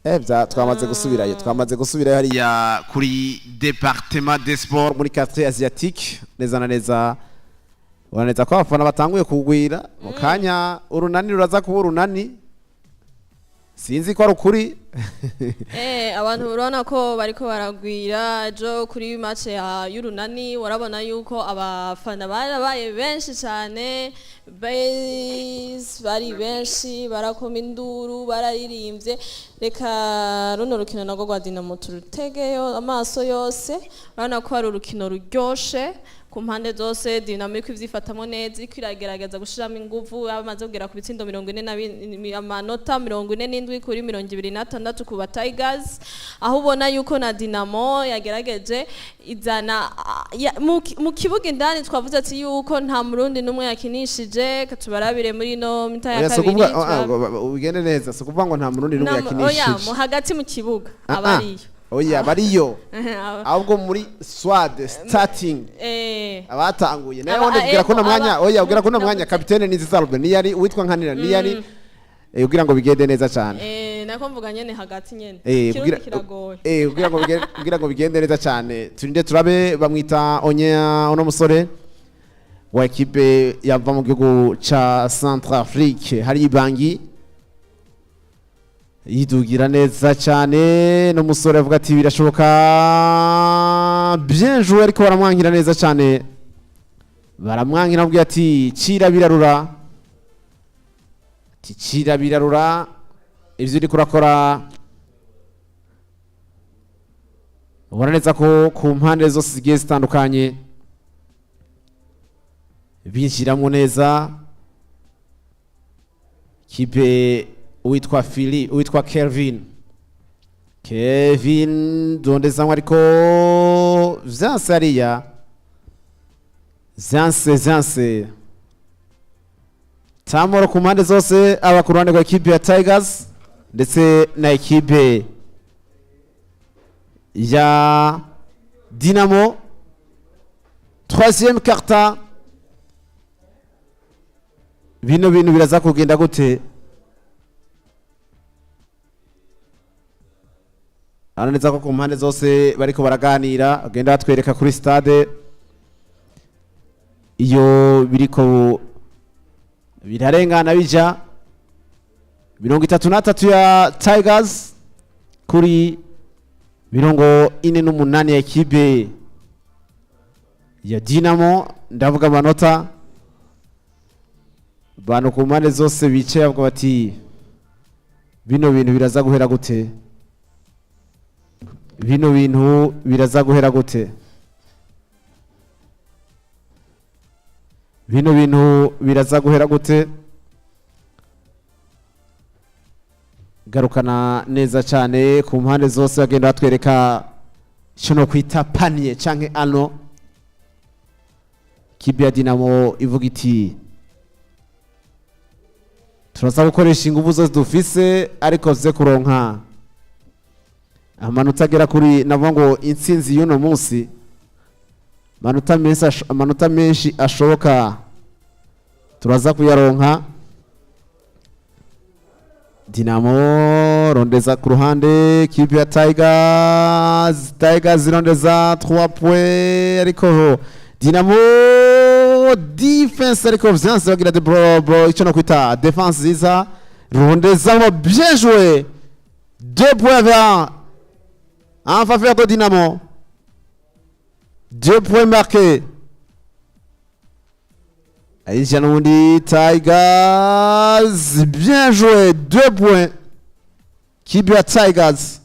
Bya twamaze gusubirayo hariya kuri département des sports muri quartier asiatique neza na neza. Ubona neza ko abafana batanguye kugwira. Mu kanya Urunani ruraza kuba Urunani, sinzi ko ari ukuri. Abantu urabona ko bariko baragwira. Ejo kuri match ya y'Urunani warabona yuko abafana barabaye benshi cyane, bari benshi, barakoma induru, bararirimbye. Reka runo rukino narwo rwa Dinamo turutegeyo amaso yose. Urabona ko ari urukino ruryoshe ku mpande zose. Dinamo iriko ivyifatamwo neza, iriko iragerageza gushiramo inguvu. Bamaze kugera ku bitsindo 40, amanota 47 kuri 26 ku ba Tigers, aho ubona yuko na Dinamo yagerageje izana mu kibuga indani. Twavuze ati yuko nta Murundi n'umwe yakinishije. Tubarabire muri ino mi-temps ya Oya, si kabiri. ukuvuga ugende neza, si ukuvuga ngo nta Murundi n'umwe Oya, yakinishije. mu hagati mu kibuga Ah, ah. abariyo. Oya, bariyo, ahubwo muri squad starting abatanguye nawe. Wonde kugera kuno mwanya, oya, kugera kuno mwanya, kapitene ni Zizalbe, niyari uwitwa Nkanira, niyari. Kugira ngo bigende neza cyane. Nako mvuga nyene hagati nyene. Eh, Kirundi kiragoye. Kugira ngo bigende neza cyane, turinde turabe. Bamwita Onya, uno musore wa ekipe yava mu gihugu ca Centrafrique, hari ibangi yidugira neza cyane, n'umusore avuga ati birashoboka. Bien joué, ariko baramwankira neza cyane, baramwankira, amubwira ati cira birarura, ati cira birarura ibyo uriko urakora. Ubona neza ko ku mpande zose zigiye zitandukanye binjiramo neza. Kipe uwitwa Fili, uwitwa Kelvin, Kevin dondezamwe, ariko vyanse hariya, vyanse, vyanse. Tamoro ku mpande zose, aba ku ruhande rwa ekipe ya Tigers ndetse na ekipe ya Dinamo. Troisième quart-temps, bino bintu biraza kugenda gute? Neza ko ku mpande zose bariko baraganira, bagenda batwereka kuri stade iyo biriko birarengana bija 33 ya Tigers kuri 48 ya ekipe ya Dinamo. Ndavuga amanota, bantu ku mpande zose bicaye bavuga bati bino bintu biraza guhera gute? Bino bintu biraza guhera gute? Bino bintu biraza guhera gute? Garukana neza cyane ku mpande zose, bagenda batwereka icyo no kwita panier canke ano. Kipe ya Dinamo ivuga iti turaza gukoresha ingufu zose dufise, ariko ze kuronka amanota agera kuri, navuga ngo intsinzi y'uno munsi, amanota menshi amanota menshi ashoboka turaza kuyaronka. Dinamo rondeza ku ruhande kipe ya Tigers, Tigers irondeza 3 points, ariko Dinamo defense, ariko vyanse, bagira de bro bro icyo no kwita defense nziza. Rondezamo, bien joué, 2 points vers en faveur de Dinamo, 2 points marqués. Aïcha n'ubundi Tigers, bien joué, 2 points kipe ya Tigers.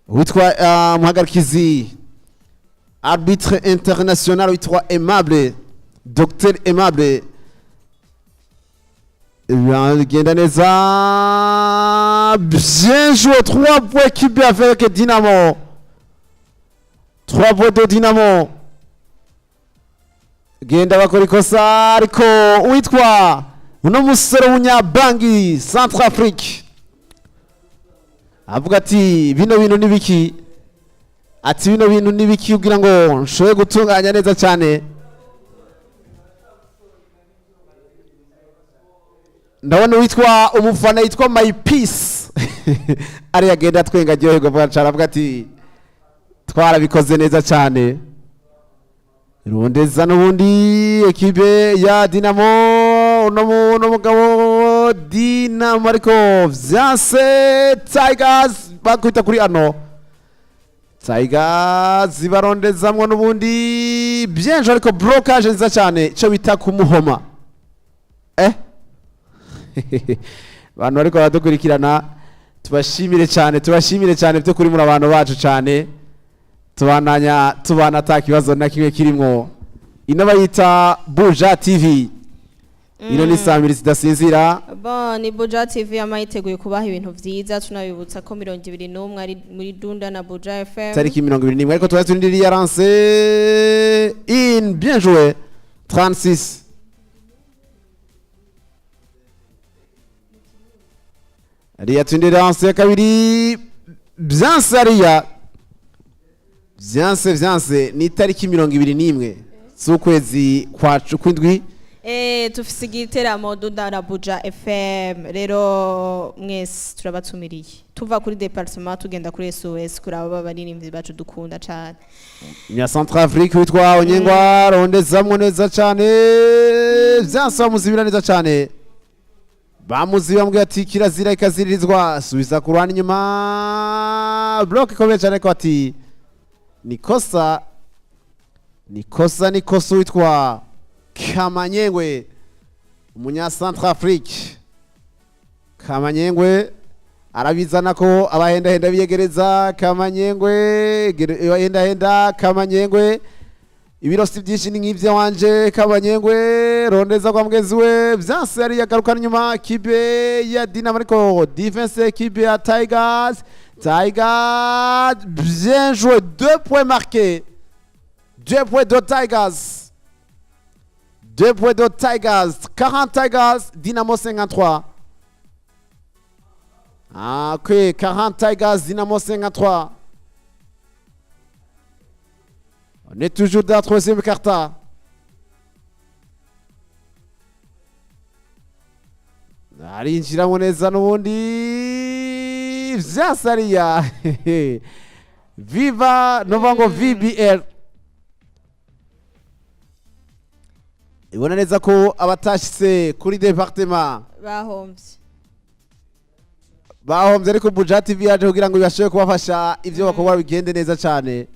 Witwa muhagarikizi, arbitre international witwa Aimable, Dr Aimable. Genda neza, bien joué, 3 points kipe avec Dynamo, 3 points de Dynamo. Genda bakora ikosa, ariko witwa uno musore w'umunyabangi Centrafrique avuga ati bino bintu ni biki? Ati bino bintu ni biki kugira ngo nshobore gutunganya neza cyane? Ndabona witwa umufana yitwa My Peace ari agenda atwenga, aryoherwa, avuga cyane, avuga ati twarabikoze neza cyane. Rondeza n'ubundi ekipe ya Dinamo, uno mugabo Dinamo, ariko vyanse. Tigers bakubita kuri ano, Tigers barondezamwo n'ubundi, bien joué, ariko blocage nziza cyane, icyo bita kumuhoma. Abantu bariko baradukurikirana, tubashimire cyane, tubashimire cyane by'ukuri, muri abantu bacu cyane, tubananya tubana ata kibazo na kimwe kirimwo. Ino bayita Buja TV, ino ni saa mbiri zidasinzira. Bon, ni Buja TV yama yiteguye kubaha ibintu vyiza. Tunabibutsa ko 21 ari muri Dunda na Buja FM. Tariki 21, ariko tuba turindiriye yarance in. Bien joué, 36 ariya, turindiriye lance ya kabiri, byanse ariya, byanse, byanse. Ni itariki 21 z'ukwezi kwa kw'indwi. Tufise igiteramo Dunda na Buja FM. Rero mwese turabatumiriye, tuva kuri département tugenda kuri SOS kuraba abaririmbyi bacu dukunda cane. Nya Centrafrique witwa Onyengwa, rondezamwo neza cyane, vyanse, bamuzibira neza cyane, bamuziba, bamubwira ati kirazira ikaziririzwa, subiza ku ruhande inyuma, bloc ikomeye cyane, ko ati ni kosa, ni kosa, ni kosa. Witwa Kamanyengwe, umunya Centrafrique Kamanyengwe, arabizana ko abahendahenda biyegereza. Kamanyengwe abahendahenda, Kamanyengwe, ibirosi byinshi ni nk'ibyo wanje. Kamanyengwe rondeza kwa mugenzi we, vyanse, yari yagarukana inyuma kipe ya Dinamo, ariko defense kipe ya Tigers. Tigers, bien joué, deux points marqués, deux points de Tigers, deux points de Tigers, 40 Tigers, Dinamo 53. Ah, ok, 40 Tigers, Dynamo 53. On est toujours dans la troisième quart. Arinjiramo neza n'ubundi, vyasariya viva nova ngo VBL ibona neza ko abatashitse kuri département Bahomvye. Bahombye, ariko Buja TV yaje kugira ngo ibashe kubafasha, ibyo bakora bigende neza cyane.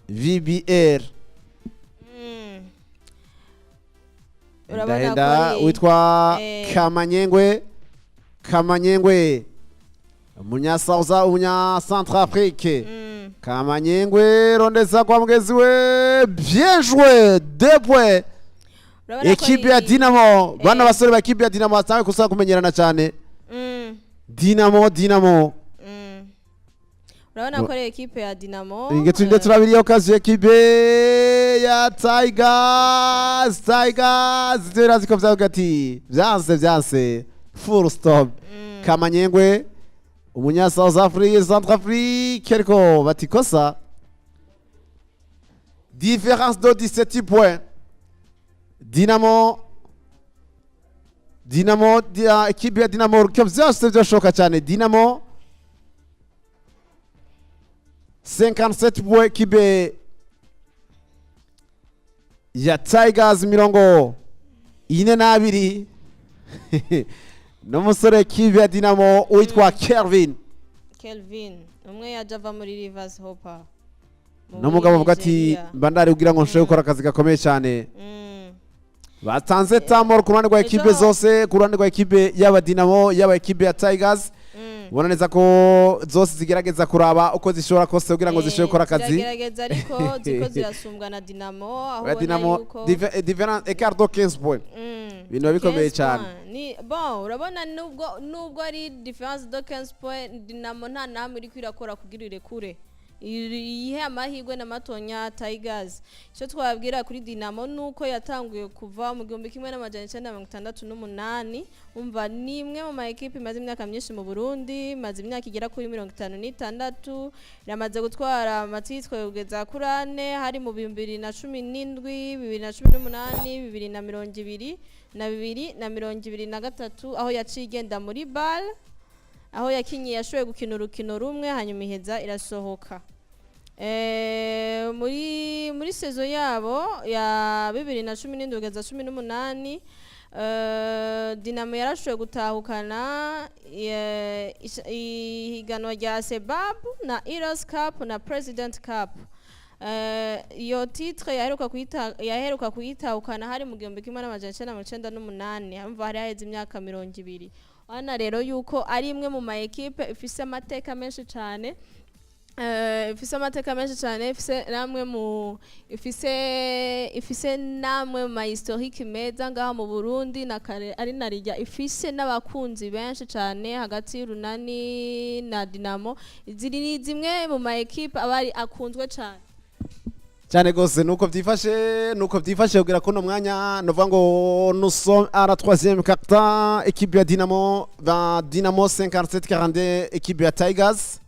VBR. Urabona Ndahenda ko witwa Kamanyengwe, Kamanyengwe, umunya South, umunya Centrafrique. Kamanyengwe rondeza kwa mugenzi we, bien joué, deux points. Urabona ko Ekipe ya Dinamo, bana basore ba ekipe ya Dinamo basanzwe kusaba kumenyerana cyane. Dinamo, Dinamo. Urabona ko ari ekipe ya Dinamo. Inge turinde turabiriye occasion ekipe ya Tigers. Tigers zirazi ko vyavuga ati vyanse, vyanse, full stop. Kamanyengwe, umunya South Africa, Centrafrique, ariko bati kosa. Différence de 17 points. Dinamo, Dinamo dia ekipe ya Dinamo ko vyose vyoshoka cyane. Dinamo 57 points, ekipe ya Tigers 42, n'umusore ekipe ya Dinamo witwa Kelvin. Kelvin umwe yaje ava muri Rivers Hopper mu N'umugabo avuga ati Nigeria. Mba ndari kugira ngo nshobore gukora akazi gakomeye cyane. Batanze tamor ku ruhande rwa ekipe zose, ku ruhande rwa ekipe yaba Dinamo, yaba ekipe ya Tigers. Ubona neza ko zose zigerageza kuraba uko zishobora kose kugira ngo zishobore gukora akazi. Ziragerageza, ariko ziko zirasumbwa na Dinamo, aho Oya, ubona Dinamo yuko différence écart de 15 points. Ibintu biba bikomeye 15 cyane. Points. Ni bon, urabona nubwo ari différence de 15 points, Dinamo nta namwe iriko irakora kugira irekure, iyihe amahirwe na matonya Tigers. Icyo twababwira kuri Dinamo nuko yatanguye kuva mu 1968. Umva, ni imwe mu ma ekipe imaze imyaka myinshi mu Burundi, imaze imyaka igera kuri 56, iramaze gutwara ama titres kugeza kuri ane, hari mu 2017, 2018, 2020 na 2023, aho yaciye igenda muri BAL, aho yakinye, yashoboye gukina urukino rumwe, hanyuma iheza irasohoka. Muri saison yabo ya 2017 kugeza 18, Dinamo yarashoboye gutahukana ihiganwa rya Sebab na Heroes Cup na President Cup. Iyo titre yaheruka kuyitahukana hari mu 1998, hamva hari haheze imyaka 20. Hano rero yuko ari imwe mu ma ekipe ifise amateka menshi cane, ifise namwe mu ifise namwe mu ma historique meza ngaha mu Burundi, na kare ari narijya ifise n'abakunzi benshi cane. Hagati y'Urunani na Dinamo, ziri ni zimwe mu ma ekipe abari akunzwe cane. Cyane gose, nuko byifashe kugira kuno mwanya novuga ngo nous sommes à la troisième quart-temps, équipe ya Dinamo ba Dinamo 57 42 équipe ya Tigers.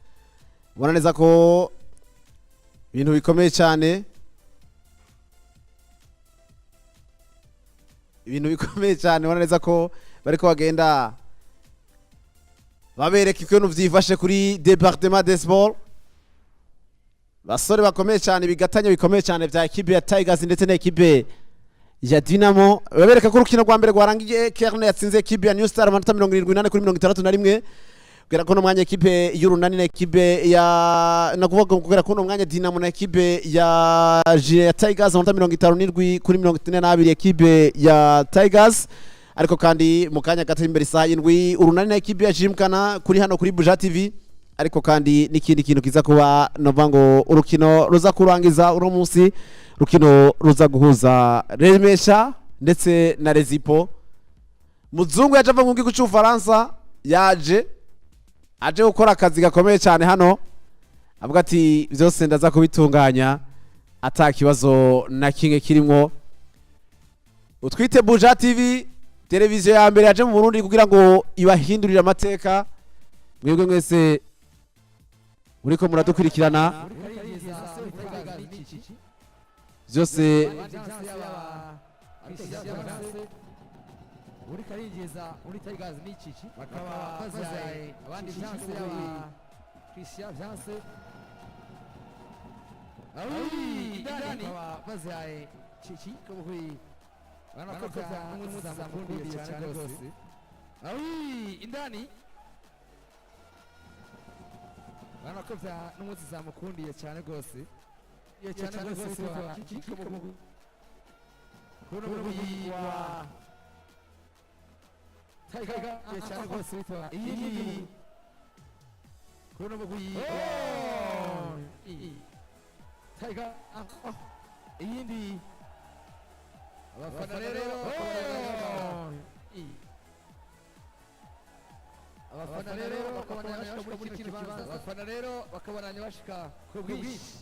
Ubona neza ko ibintu bikomeye cyane. Ibintu bikomeye cyane, ubona neza ko bariko bagenda babereka ukuntu vyifashe kuri département des sports. Basore bakomeye cyane, bigatanya bikomeye cyane vya ekipe ya Tigers ndetse na ekipe ya Dynamo. Babereka ko urukino rwa mbere rwarangiye Kerne yatsinze ekipe ya New Star amanota 78 kuri 61. Kugera kuno mwanya ekipe y'Urunani na ekipe ya, nakuvuga kugera kuno mwanya Dynamo na ekipe ya Tigers, amanota 57 kuri 42 ekipe ya Tigers. Ariko kandi mu kanya gato imbere, isaha 7, Urunani na ekipe ya Gymkhana kuri hano kuri Buja TV. Ariko kandi n'ikindi kintu kiza kuba, nova ngo urukino ruza kurangiza uno munsi, rukino ruza guhuza Remesha ndetse na Rezipo. Muzungu yaje ava mu gihugu cy'Ubufaransa, yaje aje gukora akazi gakomeye cyane hano, avuga ati byose ndaza kubitunganya ata kibazo na kimwe kirimwo. Utwite Buja TV, televiziyo ya mbere yaje mu Burundi kugira ngo ibahindurire amateka. Mwebwe mwese muriko muradukurikirana byose. Uriko arinjiza muri Tigers ni Cici, bakaba bazaye abandi chance yaba Christian Vyanse. Awi indani, bakaba bazaye Cici ko banakoza n'umuzamukundiye cyane rwose. Awi indani, banakoza n'umuzamukundiye cyane rwose, cyane rwose Cici ko kuno wa Tiger cyane rwose witwa iyi kuno mugwi Tiger iyindi. Abafana rero, abafana rero bakabona bashika muri kino kibanza, abafana rero bakabona bashika ku bwinshi,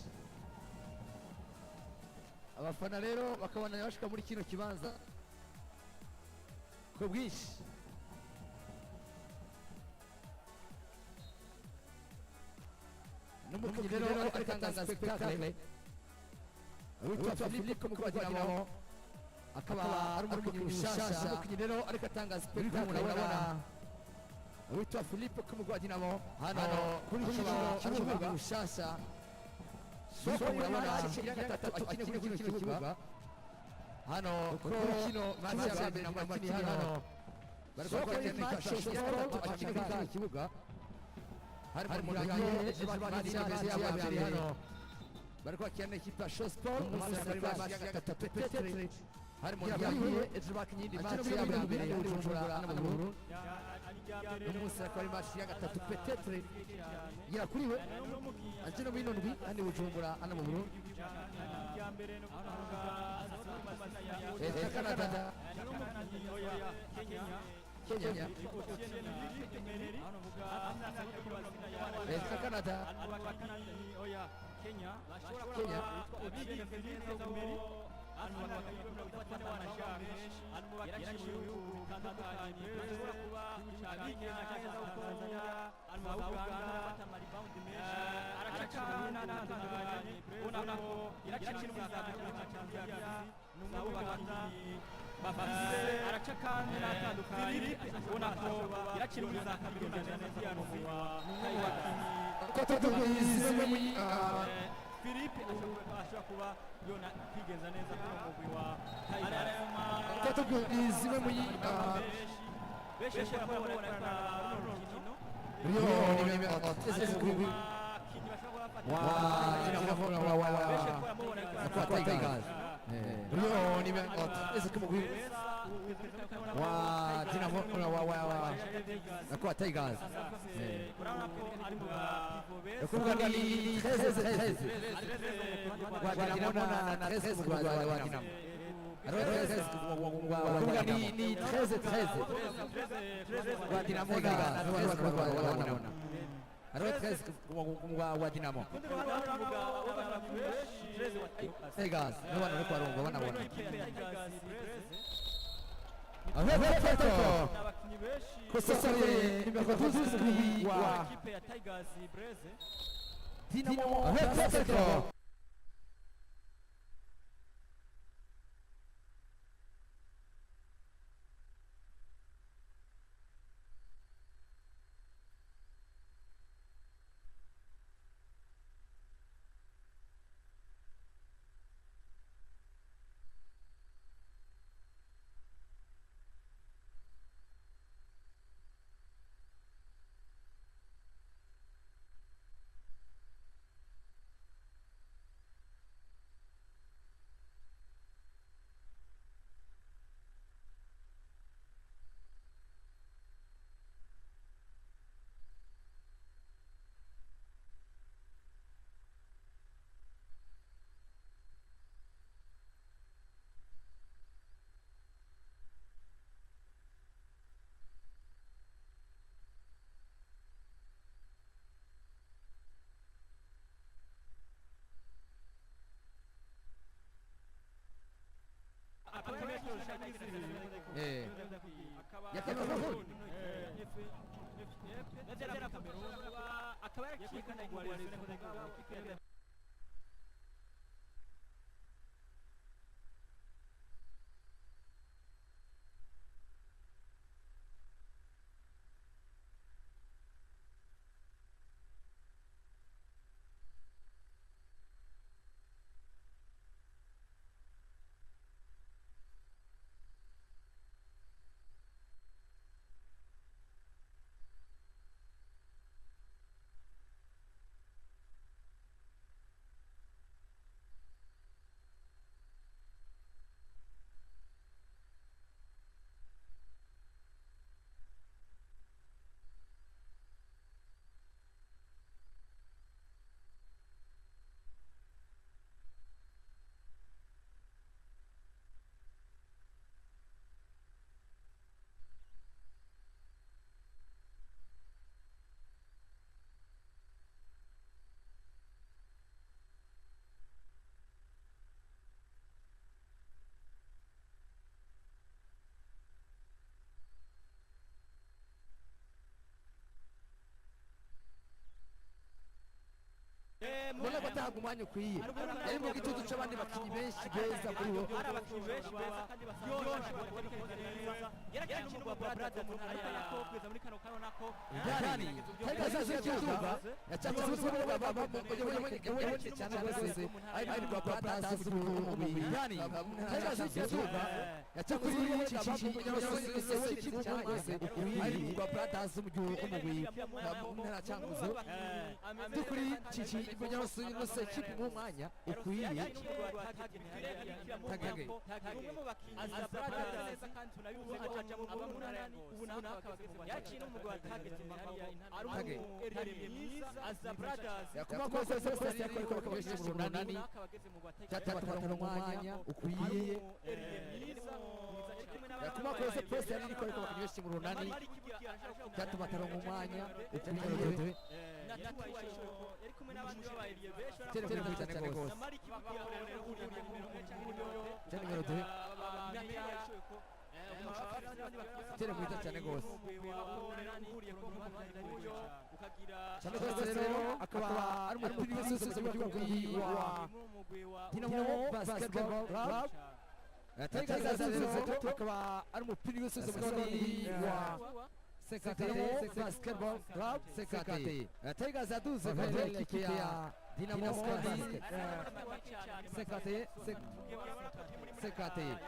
abafana rero bakabona bashika muri kino kibanza ku bwinshi. N'umukinnyi rero ariko atanga spectacle witwa Philippe Mukwa Dinamo, akaba ari umukinnyi mushasha. Umukinnyi rero ariko atanga spectacle, urabona witwa Philippe Mukwa Dinamo hano kuri kino kibuga mushasha. Soko murabona gatatu akine kuri kino kibuga hano kuri kino match ya mbere akini hano, bariko bakina akine kuri kino kibuga. Hari mu muryango hano bariko bakina n'ikipe ya Shosport, match ya gatatu peut-être. Hari mu muryango ejo bakinye indi match ya mbere ya Bujumbura hano mu Burundi, n'umunsi akaba ari match ya gatatu peut-être yakuriwe aje no muri ndwi hano Bujumbura hano mu Burundi. Canada, Kenya, Canada, Kenya, Philippe ashobora kuba yona kwigenza neza kuri umugwi wa zimwe muri benshi bashobora kubona runo rukino wa Tigers kuvuga ni 13 13 wa Dinamo na 13 wa Dinamo, kuvuga ni 13 13 wa Dinamo na 13 wa Dinamo, 13 wa Dinamo Tigers n'abantu bariko barumva banabona. Abakinyi benshi Kosore nimero 12 wa ekipe ya Tigers Breze Dinamo. Mbona ko atahabwa umwanya ukwiye, yari mu gitutu c'abandi bakinyi benshi beza muri bo. Hari abakinnyi benshi beza kandi basanzwe neza. Yarakina umugwi wa Brothers, ariko nako kugeza muri kano kano nako Yani Tigers y'ikibuga yacatse yabonye cyane rwose ari rwa Brothers umugwi. Yani Tigers y'ikibuga yacatse cyane rwose ari rwa Brothers umugwi mu ntara Cankuzo. Dukuri cici ibonye ekipe mu mwanya ukwiye. Tage umwe mu bakinnyi neza kandi tunabivuze ko aja mu munani, ubu naho yakina umugwi wa Target ari umu mwiza aza Brothers. Yakuma kose kose yakora ko benshi mu runani cyatatu umwanya ukwiye. Yakuma kose press yari iriko ariko abakinyi benshi mu runani cyatuma ataronka umwanya ukwiye. Tere kuri cyane rwose cyane nimero 2, tere kuri cyane rwose cyane rwose. Rero akaba ari umupira wese mu gihugu wa Dinamo Basketball Club. Tigers rero akaba ari umupira wese mu gihugu wa 51 Basketball Club 51. Tigers yaduze mbere ekipe ya Dinamo Basket 51 51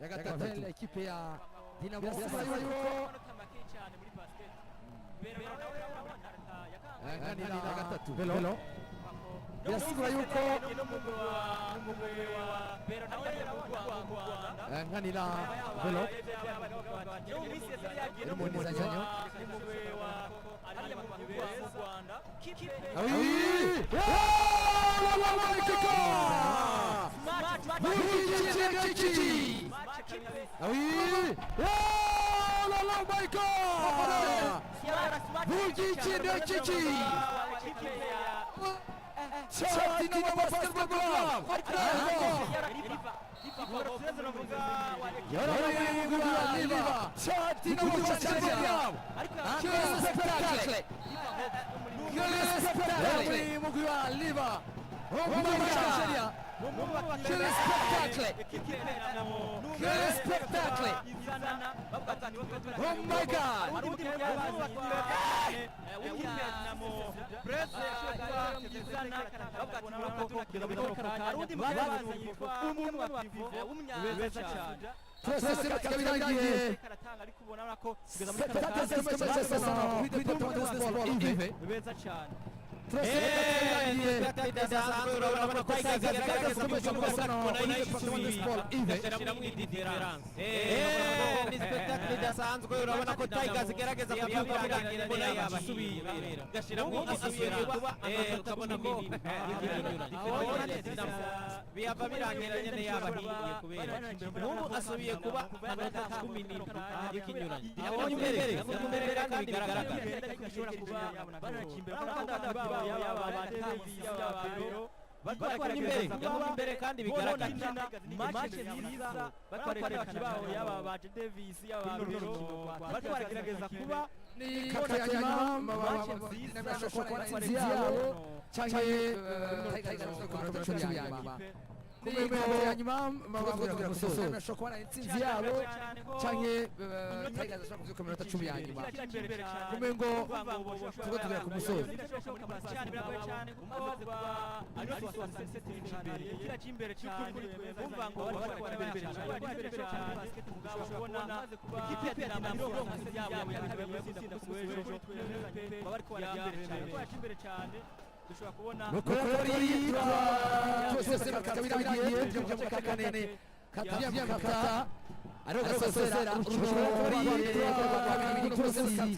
ya gatatu ekipe ya Dinamo. Birasaba yuko nganira ya gatatu Belo, birasigura yuko nganira Belo umunizanyo. Oui! Oui! Oh là là, my God! Bugikine Kiki! Dinamo Basketball Club! Dinamo Basketball Club! Quel spectacle! Quel spectacle! Mugwi wa Liva! Quel spectacle! Quel spectacle! Oh my God! Twese bikabirangiye. Beza cyane. Ni spectacle idasanzwe, urabona ko Tigers igerageza kubyuka mbona yabasubiye gashyiramo isubiye kuba ukabona ko biyava birangira nyene yabahiye kubera n'ubu asubiye kuba amanota 17 y'ikinyuranye abonye imbere imbere kandi bigaragara. Yagumye imbere, yagumye imbere kandi bigaragara. Match nziza batwereka babo, yaba ba Davis, yaba Bero, bariko baragerageza kuba ni kata ya nyuma bashobora kubona intsinzi yabo canke Tigers ku minota 10 ya nyuma. Ku ya nyuma bashobora kubona intsinzi yabo canke Tigers bashobora kuvyuka ku minota 10 ya nyuma, kumengo tuko tugera ku musozi. Cyane, biragoye cyane kuko ari imbere cyane, bumva ngo bari imbere cyane. Ikipe ya Dinamo yabo yatsinda ku w'ejo, baba bariko barajya imbere cyane, dushobora kubona. Nuko rero twese bakaba birangiye tujya mu gace ka kane kata ariho gasozera urukino rwa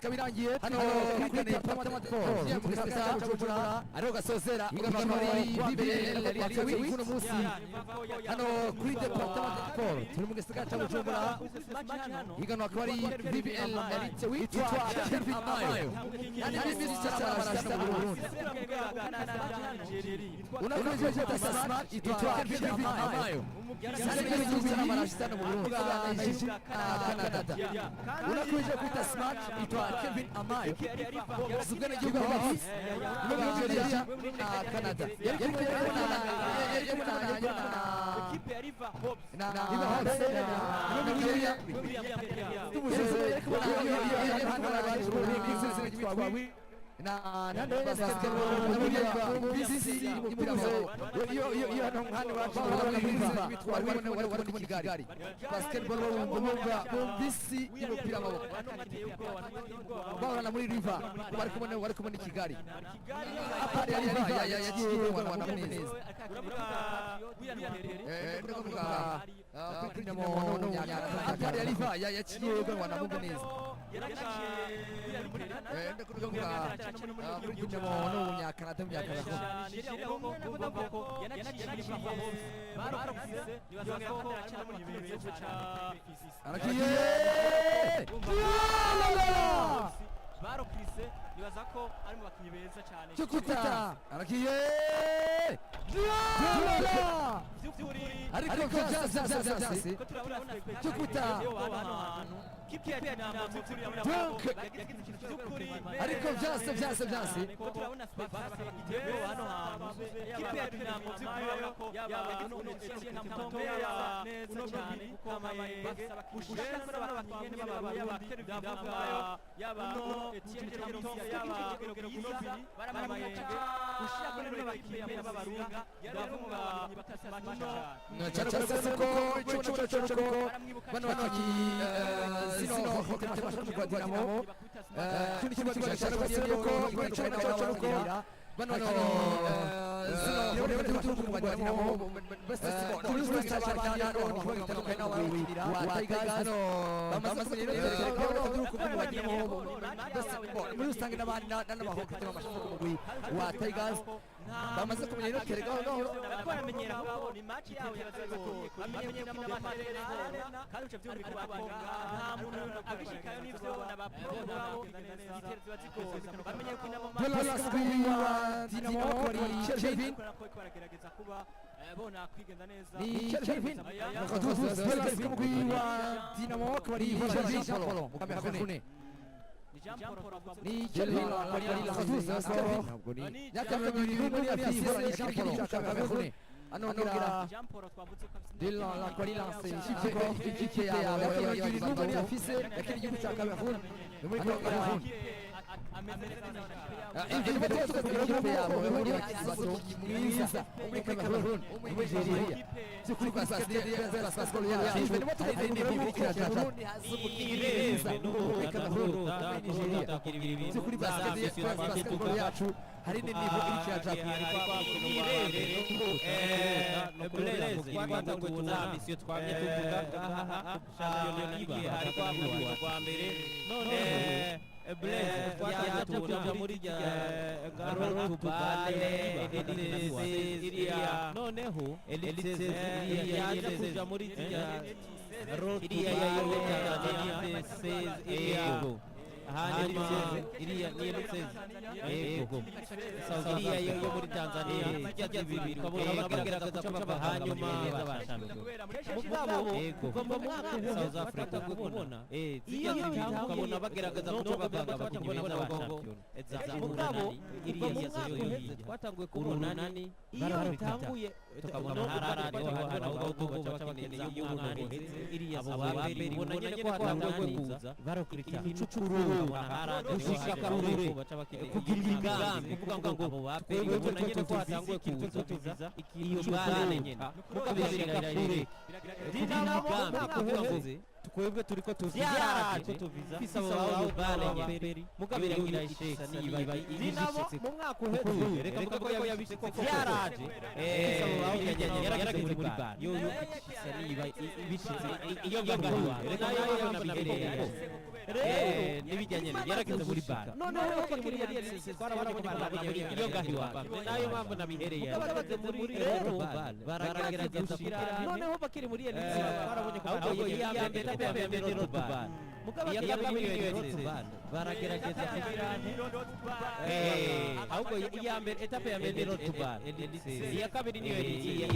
birangiye hano kuri Departement mu gisagara cya Bujumbura, ariho gasozera urukino rwa kuno munsi hano kuri Departement Sport. Turi mu gisagara cya Bujumbura, higanwa akaba ari BBL Elite, witwa Kelvin Amayo yani n'imisi cyane barashaka mu Burundi. Unakomeje kwita smart, itwa Kelvin Amayo cyane n'igihugu cy'amarashitano mu Burundi, Canada. Unakomeje kwita smart, itwa Kelvin Amayo, ubwenegihugu bw'abafisi muri Nigeria na Canada. Yari kumwe yari kumwe na na Hawks na Nigeria. Na basketball bisi y'umupira w'amaboko iyo hano hano iwacu wari kumwe Kigali basketball bumva bisi y'umupira w'amaboko bahorana muri River, bari kumwe ni Kigali apari ya River yagiye rwanda neza. Ndavuga kuri Dinamo apari ya River yaciye rwanda neza. Ndakuvuga kuri Dinamo n'umunyakanada w'umunyakanada. Aragiye. Barokrise nibaza ko ari mu bakinnyi beza cyane. Cyukuta aragiye, ariko byase byase byase. Cyukuta donc, ariko byase byase byase. Cyane cyane ko icyo cyo ko bano bakinnyi zino rwa Dinamo kindi kibazo cyane cyane ko cyane cyane ko bano bakinnyi zino rwa Dinamo kuri cyane cyane hano bitandukanye n'abakinira wa Tigers hano bamaze kumenyera Dinamo muri rusange n'abandi n'abahokete b'amashusho ku mugwi wa Tigers bamaze kumenya rero tere gahoro gahoro. Baramenyera kuko ni match yabo yabagoye, bamenye ko kandi uca byumvikana ko nta muntu agishikayo n'ivyo na ba pro babo itera ziba zigoye, bamenye ko nabo. Douglas wa Dinamo ari Kelvin baragerageza kuba bona kwigenda neza. Ni Kelvin Douglas ku mugwi wa Dinamo akaba ari Kelvin Jean Paul mu Cameroon, ni Kelvin akaba ari Kelvin yakamenya muri afise Jean Paul Cameroon ano ngira Dylan la kwari lance ikipe yawe muri afise yakiri igihugu cya Cameroon muri Cameroon ivyo bitatu ku ikipe yabo muri bato mwiza muri Cameroon muri Nigeria by'ukuri basketball yacu Cameroon mwiza muri Cameroon muri Nigeria by'ukuri basketball yacu hari n'inivo iri kiraja. Misiyo twamye tuvuga shampiyona igihe hari kwa rwa mbere none Blaise twatanze tuja muri Garotubale iriya noneho Elite iriya yaje kuja muri iriya iriya ya Elite iriya. Hanyuma iriya ni Elite, yego, iriya yo muri Tanzania, zijya zibiri ukabona bagerageza kuca bava hanyuma. Mugabo kuva mu mwaka South Africa kubona iyo ukabona bagerageza kuca bavanga abakinnyi beza ba shampiyona. Mugabo kuva mu mwaka uheze twatanguye kubona iyo bitanguye, tukabona harare aho baca bakeneye y'umunani iriya abo babiri, ubona nyene ko hatanguye kuza barokurita imicucuru, gushika kure, kugira imigambi, kuvuga ngo abo babiri, ubona nyene ko hatanguye kuza iyo bale nyene, mugabo bishika kure kugira imigambi, kuvuga ngo twebwe turiko tuvyaraje fisa abo bale nyene, mugabo iragira isheksa niba ibishitse mu mwaka uheze. Reka mvuga ko yabishitse ko vyaraje fisa abo bale nyene, yarageze muri bar yo yo isa niba ibishitse iyo ngaho. Reka nayo nabigereye rero n'ibijyanye yarageze muri bar, noneho bakiri muri Elite twarabonye ko iyo ngaho iwacu, nayo mpamvu nabihereye bageze muri rero baragerageza kugira, noneho bakiri muri Elite twarabonye ko ahubwo iya mbere ya mbere road mugabo iya kabiri road baragerageza kugira, ahubwo iya mbere etape ya mbere road iya kabiri niyo Elite.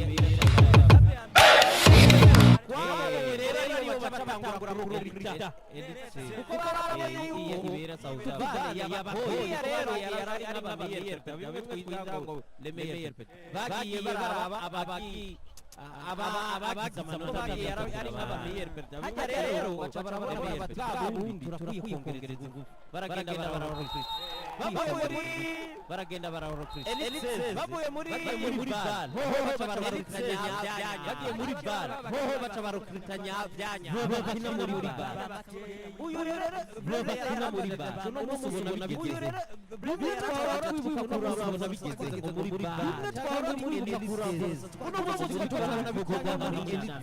Twabonye rero iyo baca batangura kururita kuko barabonye yuko ibera South Africa yabakoye rero yari ari n'abameyer bimwe twita ngo le meilleur, bagiye baraba abaki aba abagize amanota bagiye ari nk'abameyer. Hajya rero baca barabona bati bwa bundi turakwiye kongereza ingufu, baragenda bararurita, bavuye muri baragenda bararurita, bavuye muri BAL hoho baca bararurita, bagiye muri BAL hoho baca bararurita byanya bakina muri BAL. Uyu rero bakina muri BAL uno munsi ubona bigeze, bimwe twahora twibuka kuraba ubona bigeze muri BAL, bimwe twahora twibuka kuraba uno munsi turabona bikorwa muri Elite,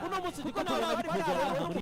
uno munsi turabona bikorwa muri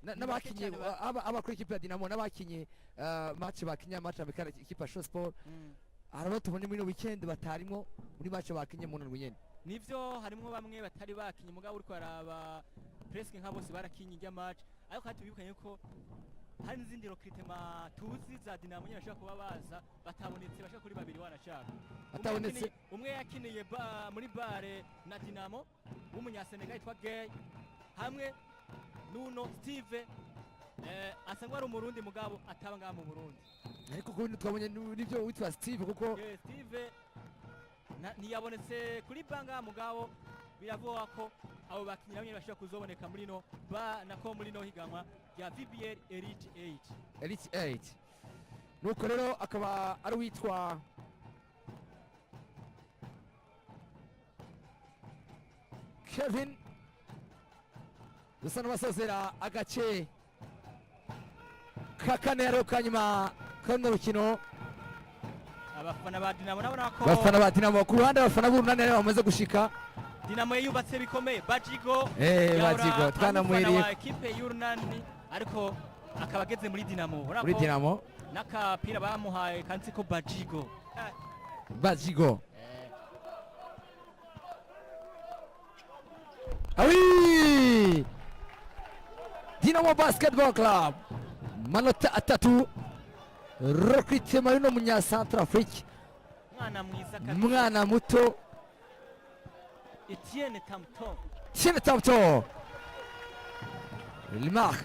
N'abakinye cyane aba kuri ekipe ya Dinamo n'abakinye match, bakinye match amicale ekipe ya Show Sport, hari abo tubonye muri ino weekend batarimo muri match bakinye mu ndwi nyene. Nivyo, harimwo bamwe batari bakinye, mugabo uriko araba presque nka bose barakinye ijya match. Ariko kandi tubibukanye ko hari n'izindi recrutement tuzi za Dinamo nyene bashobora kuba baza batabonetse, bashaka kuri babiri wanashaka. Umwe Batabonetse. Umwe yakiniye muri bare na Dinamo w'umunyasenegal yitwa Gay, hamwe n'uno Steve asanzwe ari Umurundi mugabo ataba ngaha mu Burundi. Ariko kuko twabonye nivyo witwa Steve kuko Steve ntiyabonetse kuri banga, mugabo biravugwa ko abo bakinyi nabo nyene bashobora kuzoboneka muri no ba nako muri no higanwa rya VBL Elite 8. Elite 8. Nuko rero akaba ari uwitwa Kevin, dusa n'abasozera agace ka kane ariho ka nyuma kano rukino. Abafana ba Dinamo nabona ko Abafana ba Dinamo ku ruhande, abafana b'Urunani rero bamaze gushika. Dinamo yubatse bikomeye. Bajigo yahora Bajigo ari umufana twanamuhiriye wa ekipe y'Urunani, ariko akaba ageze muri Dinamo. Urabona muri ko Dinamo. N'akapira bamuhaye kanditse ko Bajigo. Bajigo. Ah oui! Dinamo Basketball Club manota 3, recrutement y'uno munya Centrafrique. Mwana mwiza kabisa. Mwana muto. Etienne Tamton. Tiene Tamto, il marque.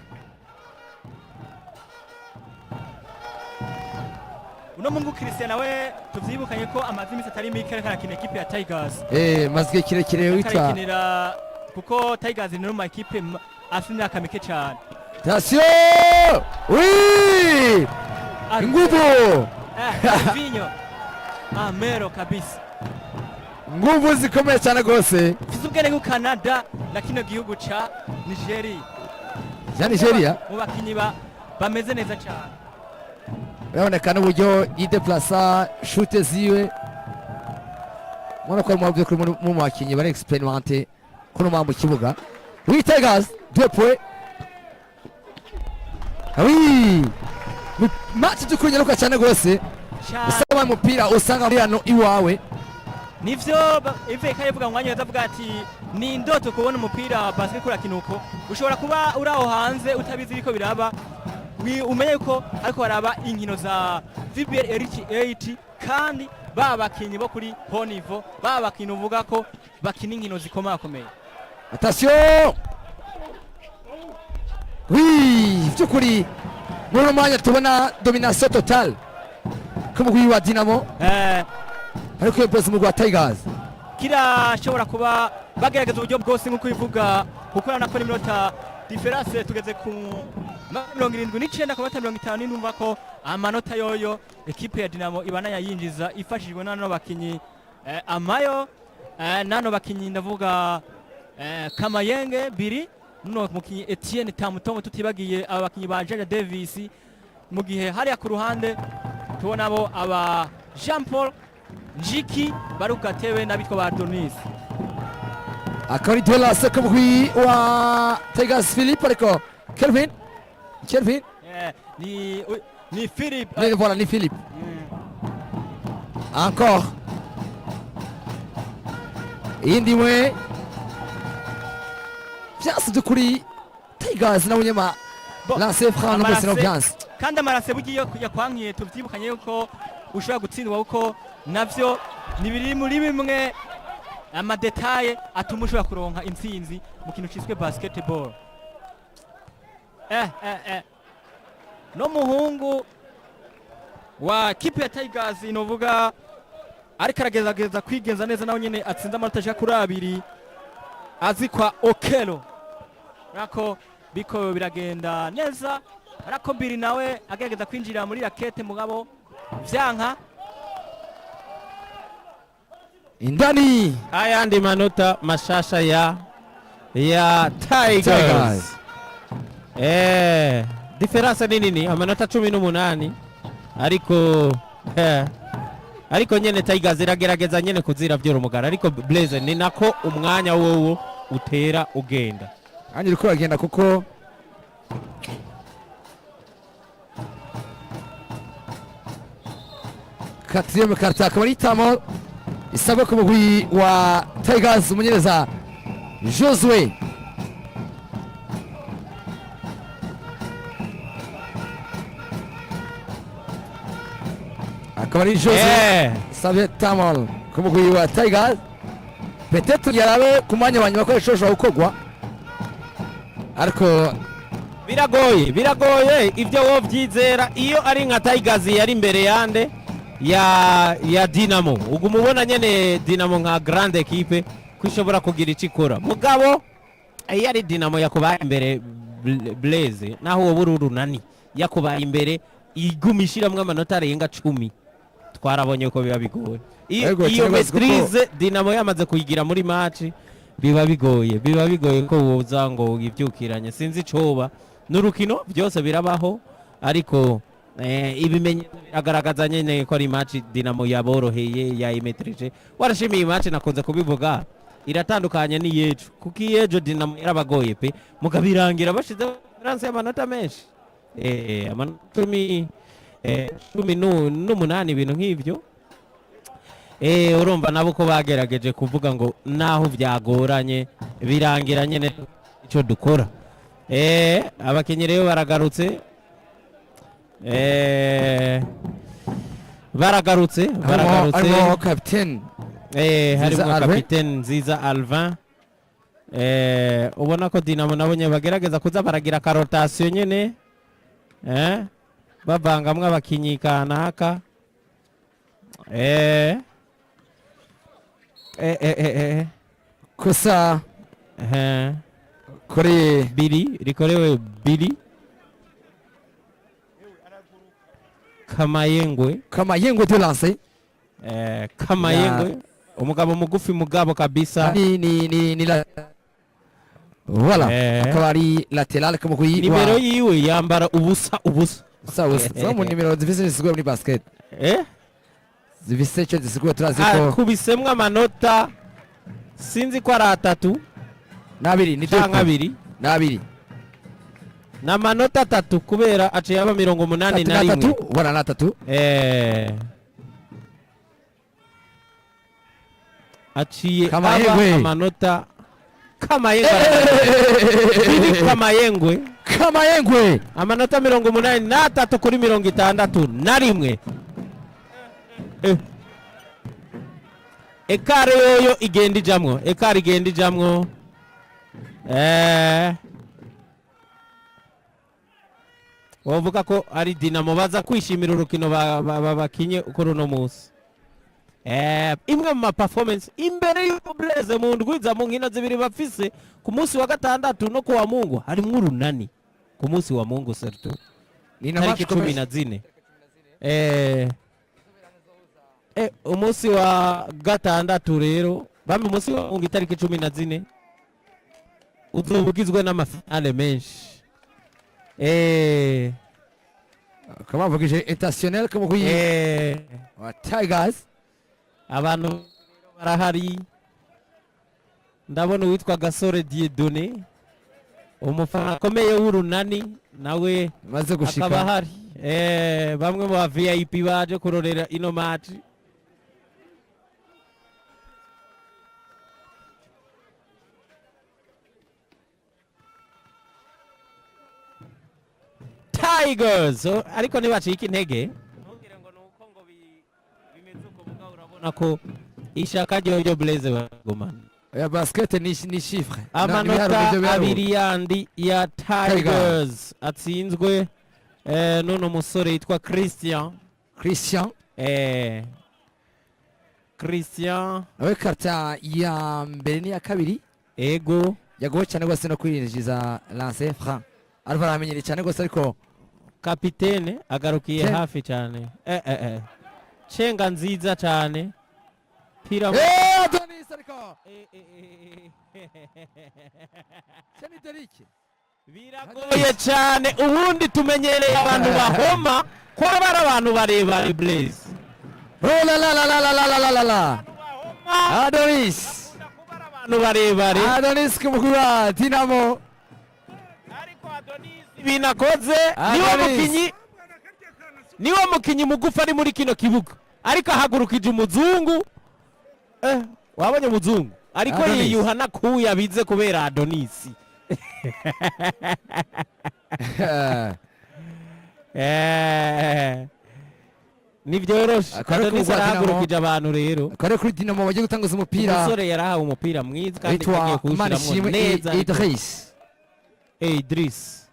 Uno mungu Christian nawe tuvyibukanye ko amaze iminsi atari mike ariko arakina ekipe ya Tigers. Maze igihe kirekire Ariko witwa arayikinira kuko Tigers ni mu ekipe afite imyaka mike cyane. Attention! Oui! Nguvu! Vinyo Amero kabisa. Nguvu zikomeye cyane rwose. Mfise ubwene bw'u Canada na kino gihugu ca Nigeria. Ya Nigeria. Mu bakinyi bameze neza cyane. Biraboneka n'uburyo yideplasa, shute ziwe, ubona ko ari mu by'ukuri mu bakinnyi bari expérimenté kuno mu kibuga. Oui, Tigers, deux points. Ah oui! Ni match by'ukuri nyaruka cyane rwose. Cyane. Usaba umupira usanga muri hano iwawe. Nivyo, Iveka yavuga mu mwanya avuga ati ni indoto kubona umupira wa basket kuri kinuko, ushobora kuba uri aho hanze utabizi biriko biraba, umenye ko ariko baraba inkino za VBL Elite 8, kandi ba bakinyi bo kuri haut niveau, ba bakinyi uvuga ko bakina inkino zikomakomeye. Attention! Oui, by'ukuri muri uno mwanya tubona domination totale k'umugwi wa Dinamo ariko yempoza umugwi wa Tigers. Kirashobora kuba bagerageza uburyo bwose nk'uko bivuga, kuko urabona ko n'iminota différence tugeze ku 79 ku manota 54. Numva ko amanota yoyo ekipe ya Dinamo ibana yinjiza ifashijwe n'ano bakinyi Amayo, n'ano bakinyi ndavuga Kamayenge Biri, nuno mukinyi Etienne Tamutongo, tutibagiye aba bakinyi ba Jaja Davis, mu gihe hariya ku ruhande tubona bo aba Jean Paul Njiki bari ku gatebe n'abitwa ba Donis. Akaba ari Dolas k'umugwi wa Tigers Philippe, ariko Kelvin, Kelvin. Ni Philip. Ni voilà, ni Philippe encore, iyindi imwe byanse by'ukuri. Tigers nawe nyema lancer franc no byanse. Kandi amarase bugiye yakwankiye, tuvyibukanye yuko ushobora gutsindwa, kuko navyo ni biri muri bimwe ama détails atuma ushobora kuronka intsinzi mu kintu ciswe basketball. No muhungu wa kipe ya Tigers inovuga ariko aragerageza kwigenza neza, nawe nyene atsinze amanota ashika kuri 2, azi kwa Okelo nako biko biragenda neza, ariko Biri nawe agerageza kwinjira muri raquette mugabo vyanka. Indani. Ayandi manota mashasha ya Tigers. Tigers. Différence ni nini, amanota 18, ariko ariko nyene Tigers iragerageza nyene kuzira vyura umugara, ariko Blaze ni nako umwanya wowo utera ugenda. Kandi uriko uragenda kuko Quatrième quart-temps akaba ari time-out isabwa ku mugwi wa Tigers, umunyereza Josue. Akaba ari Josue savye time-out ku mugwi wa Tigers. Peut-être yarabe ku mwanya wa nyuma ko ishobora gukorwa, ariko Biragoye, biragoye. Ibyo wo byizera iyo ari nka Tigers yari imbere yande ya Dinamo, uguma ubona nyene Dinamo nka grande équipe ko ishobora kugira icyo ikora. Mugabo iyo ari Dinamo yakubaye imbere, Blaise, naho wowe uri Urunani, yakubaye imbere iguma ishiramwo amanota arenga 10, twarabonye ko biba bigoye. Yego, Iyo cyane rwose kuko- maîtrise Dinamo yamaze kuyigira muri match, biba bigoye, biba bigoye ko woza ngo wibyukiranye. Sinzi icoba n'urukino, byose birabaho, ariko ibimenyetso biragaragaza nyene ko ari match Dinamo yaboroheye, yayimetrije. Warashimiye iyi match, nakunze kubivuga, iratandukanye n'iyejo, kuko iyejo Dinamo yarabagoye pe, mukabirangira bashizeho différence y'amanota menshi, amanota 10, 18, ibintu nk'ivyo. Urumva nabo ko bagerageje kuvuga ngo naho byagoranye birangira nyene icyo dukora. Abakinyi rero baragarutse, baragarutse, baragarutse. Harimo capitaine Nziza Harimo Alvin. kapitene Nziza Alvin. Ubona ko Dinamo nabo nyene bagerageza kuza baragira ka rotation nyene, bavangamwo abakinyi kanaka. Kosa kuri Biri rikorewe Biri Kamayengwe. Kamayengwe de lancer. Kamayengwe, umugabo mugufi mugabo kabisa. Ni la voilà, akaba ari latéral ku mugwi. Nimero yiwe yambara ubusa ubusa. Sawa sawa, mu nimero zifise zisigura muri basket, zifise icyo zisigura, turazi ko Akubisemwo amanota, sinzi ko ari atatu n'abiri ni canke abiri. N'abiri. Ni amanota atatu kubera aciye aba mirongo umunani Atatu na rimwe. n'atatu, voilà, n'atatu. Aciye aba Kamayengwe. amanota Kamayengwe, Biri Kamayengwe. Kamayengwe. Amanota 83 kuri 61. Écart yoyo igenda ijamwo, écart igenda ijamwo. Wovuga ko ari Dinamo baza kwishimira urukino bakinye kuri uno munsi. Imwe mu ma performance imbere y'uko Blaise mu ndwiza mu nkino zibiri bafise ku munsi wa gatandatu no ku wa Mungu, harimwo Urunani ku munsi wa Mungu, surtout Ni na match tariki cumi ikomeye. na zine. Umunsi wa gatandatu rero bamwe, umunsi wa Mungu itariki 14 uzoba ugizwe n'ama finale menshi. Akaba bavugije intentionnel ku mugwi wa Tigers. Abantu barahari, ndabona uwitwa Gasore Dieudonné, umufana akomeye w'Urunani, nawe maze akaba gushika. ahari. Bamwe mu ba VIP baje kurorera ino match. Tigers, oh, ariko ntibacika intege, ntugire ngo ni uko ngo bimeze uko, mugabo urabona ko ishaka ryoryo Blaise bagumana. Ya basket ni chiffre. Amanota abiri yandi ya Tigers atsinzwe n'uno musore yitwa Christian. Christian. Christian. Nawe quart-temps ya mbere n'iya kabiri yagowe cyane rwose no kwinjiza lancer franc, ariko aramenyereye cyane rwose, ariko Kapitene agarukiye Chen. hafi cyane. Cenga nziza cyane pira. Adonis, ariko Cheni Derek. Biragoye cyane, ubundi tumenyereye abantu bahoma ko aba ari abantu barebare, Blaise. Oh la la la la la la la la la, Adonis! Abantu barebare. Adonis ku mugwi wa Dinamo. Ariko Adonis ibintu akoze, niwe Adonis. mukinyi, niwe mukinyi mugufi ari muri kino kibuga. Ariko ahagurukije umuzungu, wabonye umuzungu ariko Adonis. yiyuha nakuya bize kubera Adonis. Nivyoroshe. Akaba Adonis ari ku arahagurukije abantu rero. Akaba ari kuri Dinamo bagiye gutanguza umupira. Umusore yarahawe umupira mwiza kandi witwa agiye kuwushiramwo Manishimwe neza. Idris. Idris.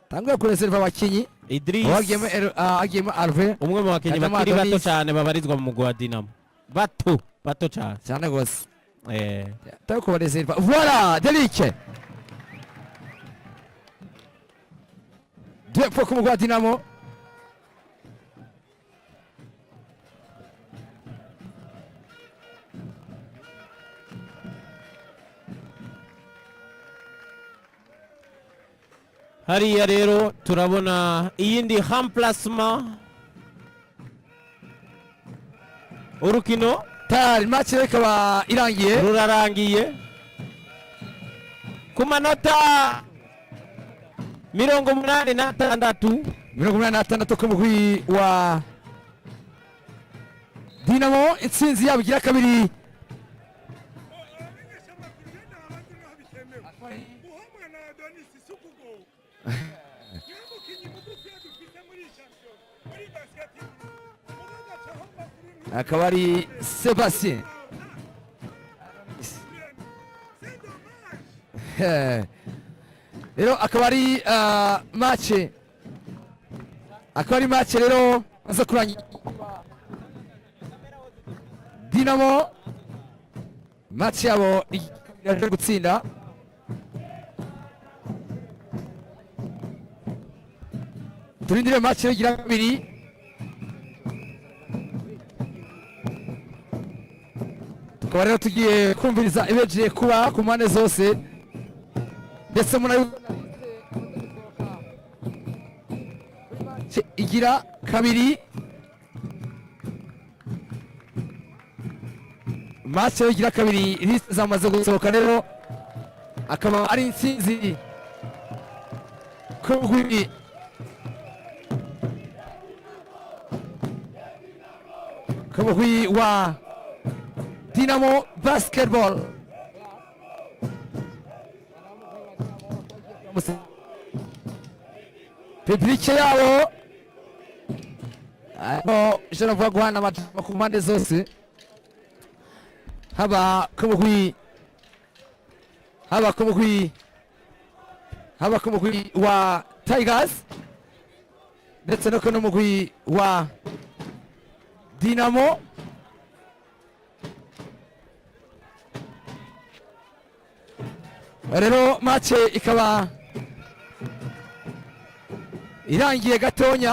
Tanguye kureserva abakinyi. Idris. Agiyemo agiyemo Alve. Umwe mu bakinnyi Hajyamo bakiri bato Adonis. cyane babarizwa mu mugwi wa Dinamo, bato bato cyane. Cyane gose. Tanguye kubareserva. Voilà Delic, deux points ku mugwi wa Dinamo. Hariya rero turabona iyindi remplacement, urukino Tayari match rero ikaba irangiye. Rurarangiye ku manota 86. 86 ku mugwi wa Dinamo, intsinzi yabo igira kabiri. Abamenyesha amakuru yenda hanze nkaho bitemewe guhamwa na Adonis si ukugowe, niwe mukinnyi mugufi dufite muri iyi shampiyona muri basiketi mugagacaho amakuru. Akaba ari Sebastien. C'est dommage. Rero akaba ari match, akaba ari match rero aza kurangira Dinamo match yabo iraje gutsinda. Turindire match rero igira kabiri. Tukaba rero tugiye kumviriza ibejeye kuba ku mpande zose, ndetse murabibona igira kabiri. Match igira kabiri, liste zamaze gusohoka. Rero akaba ari intsinzi ku mugwi wa Dinamo Basketball. Public yabo ariko ishobora kuba guhana amajambo ku mpande zose, haba ku mugwi wa Tigers ndetse no ku n'umugwi wa Dinamo. Rero match ikaba irangiye gatonya.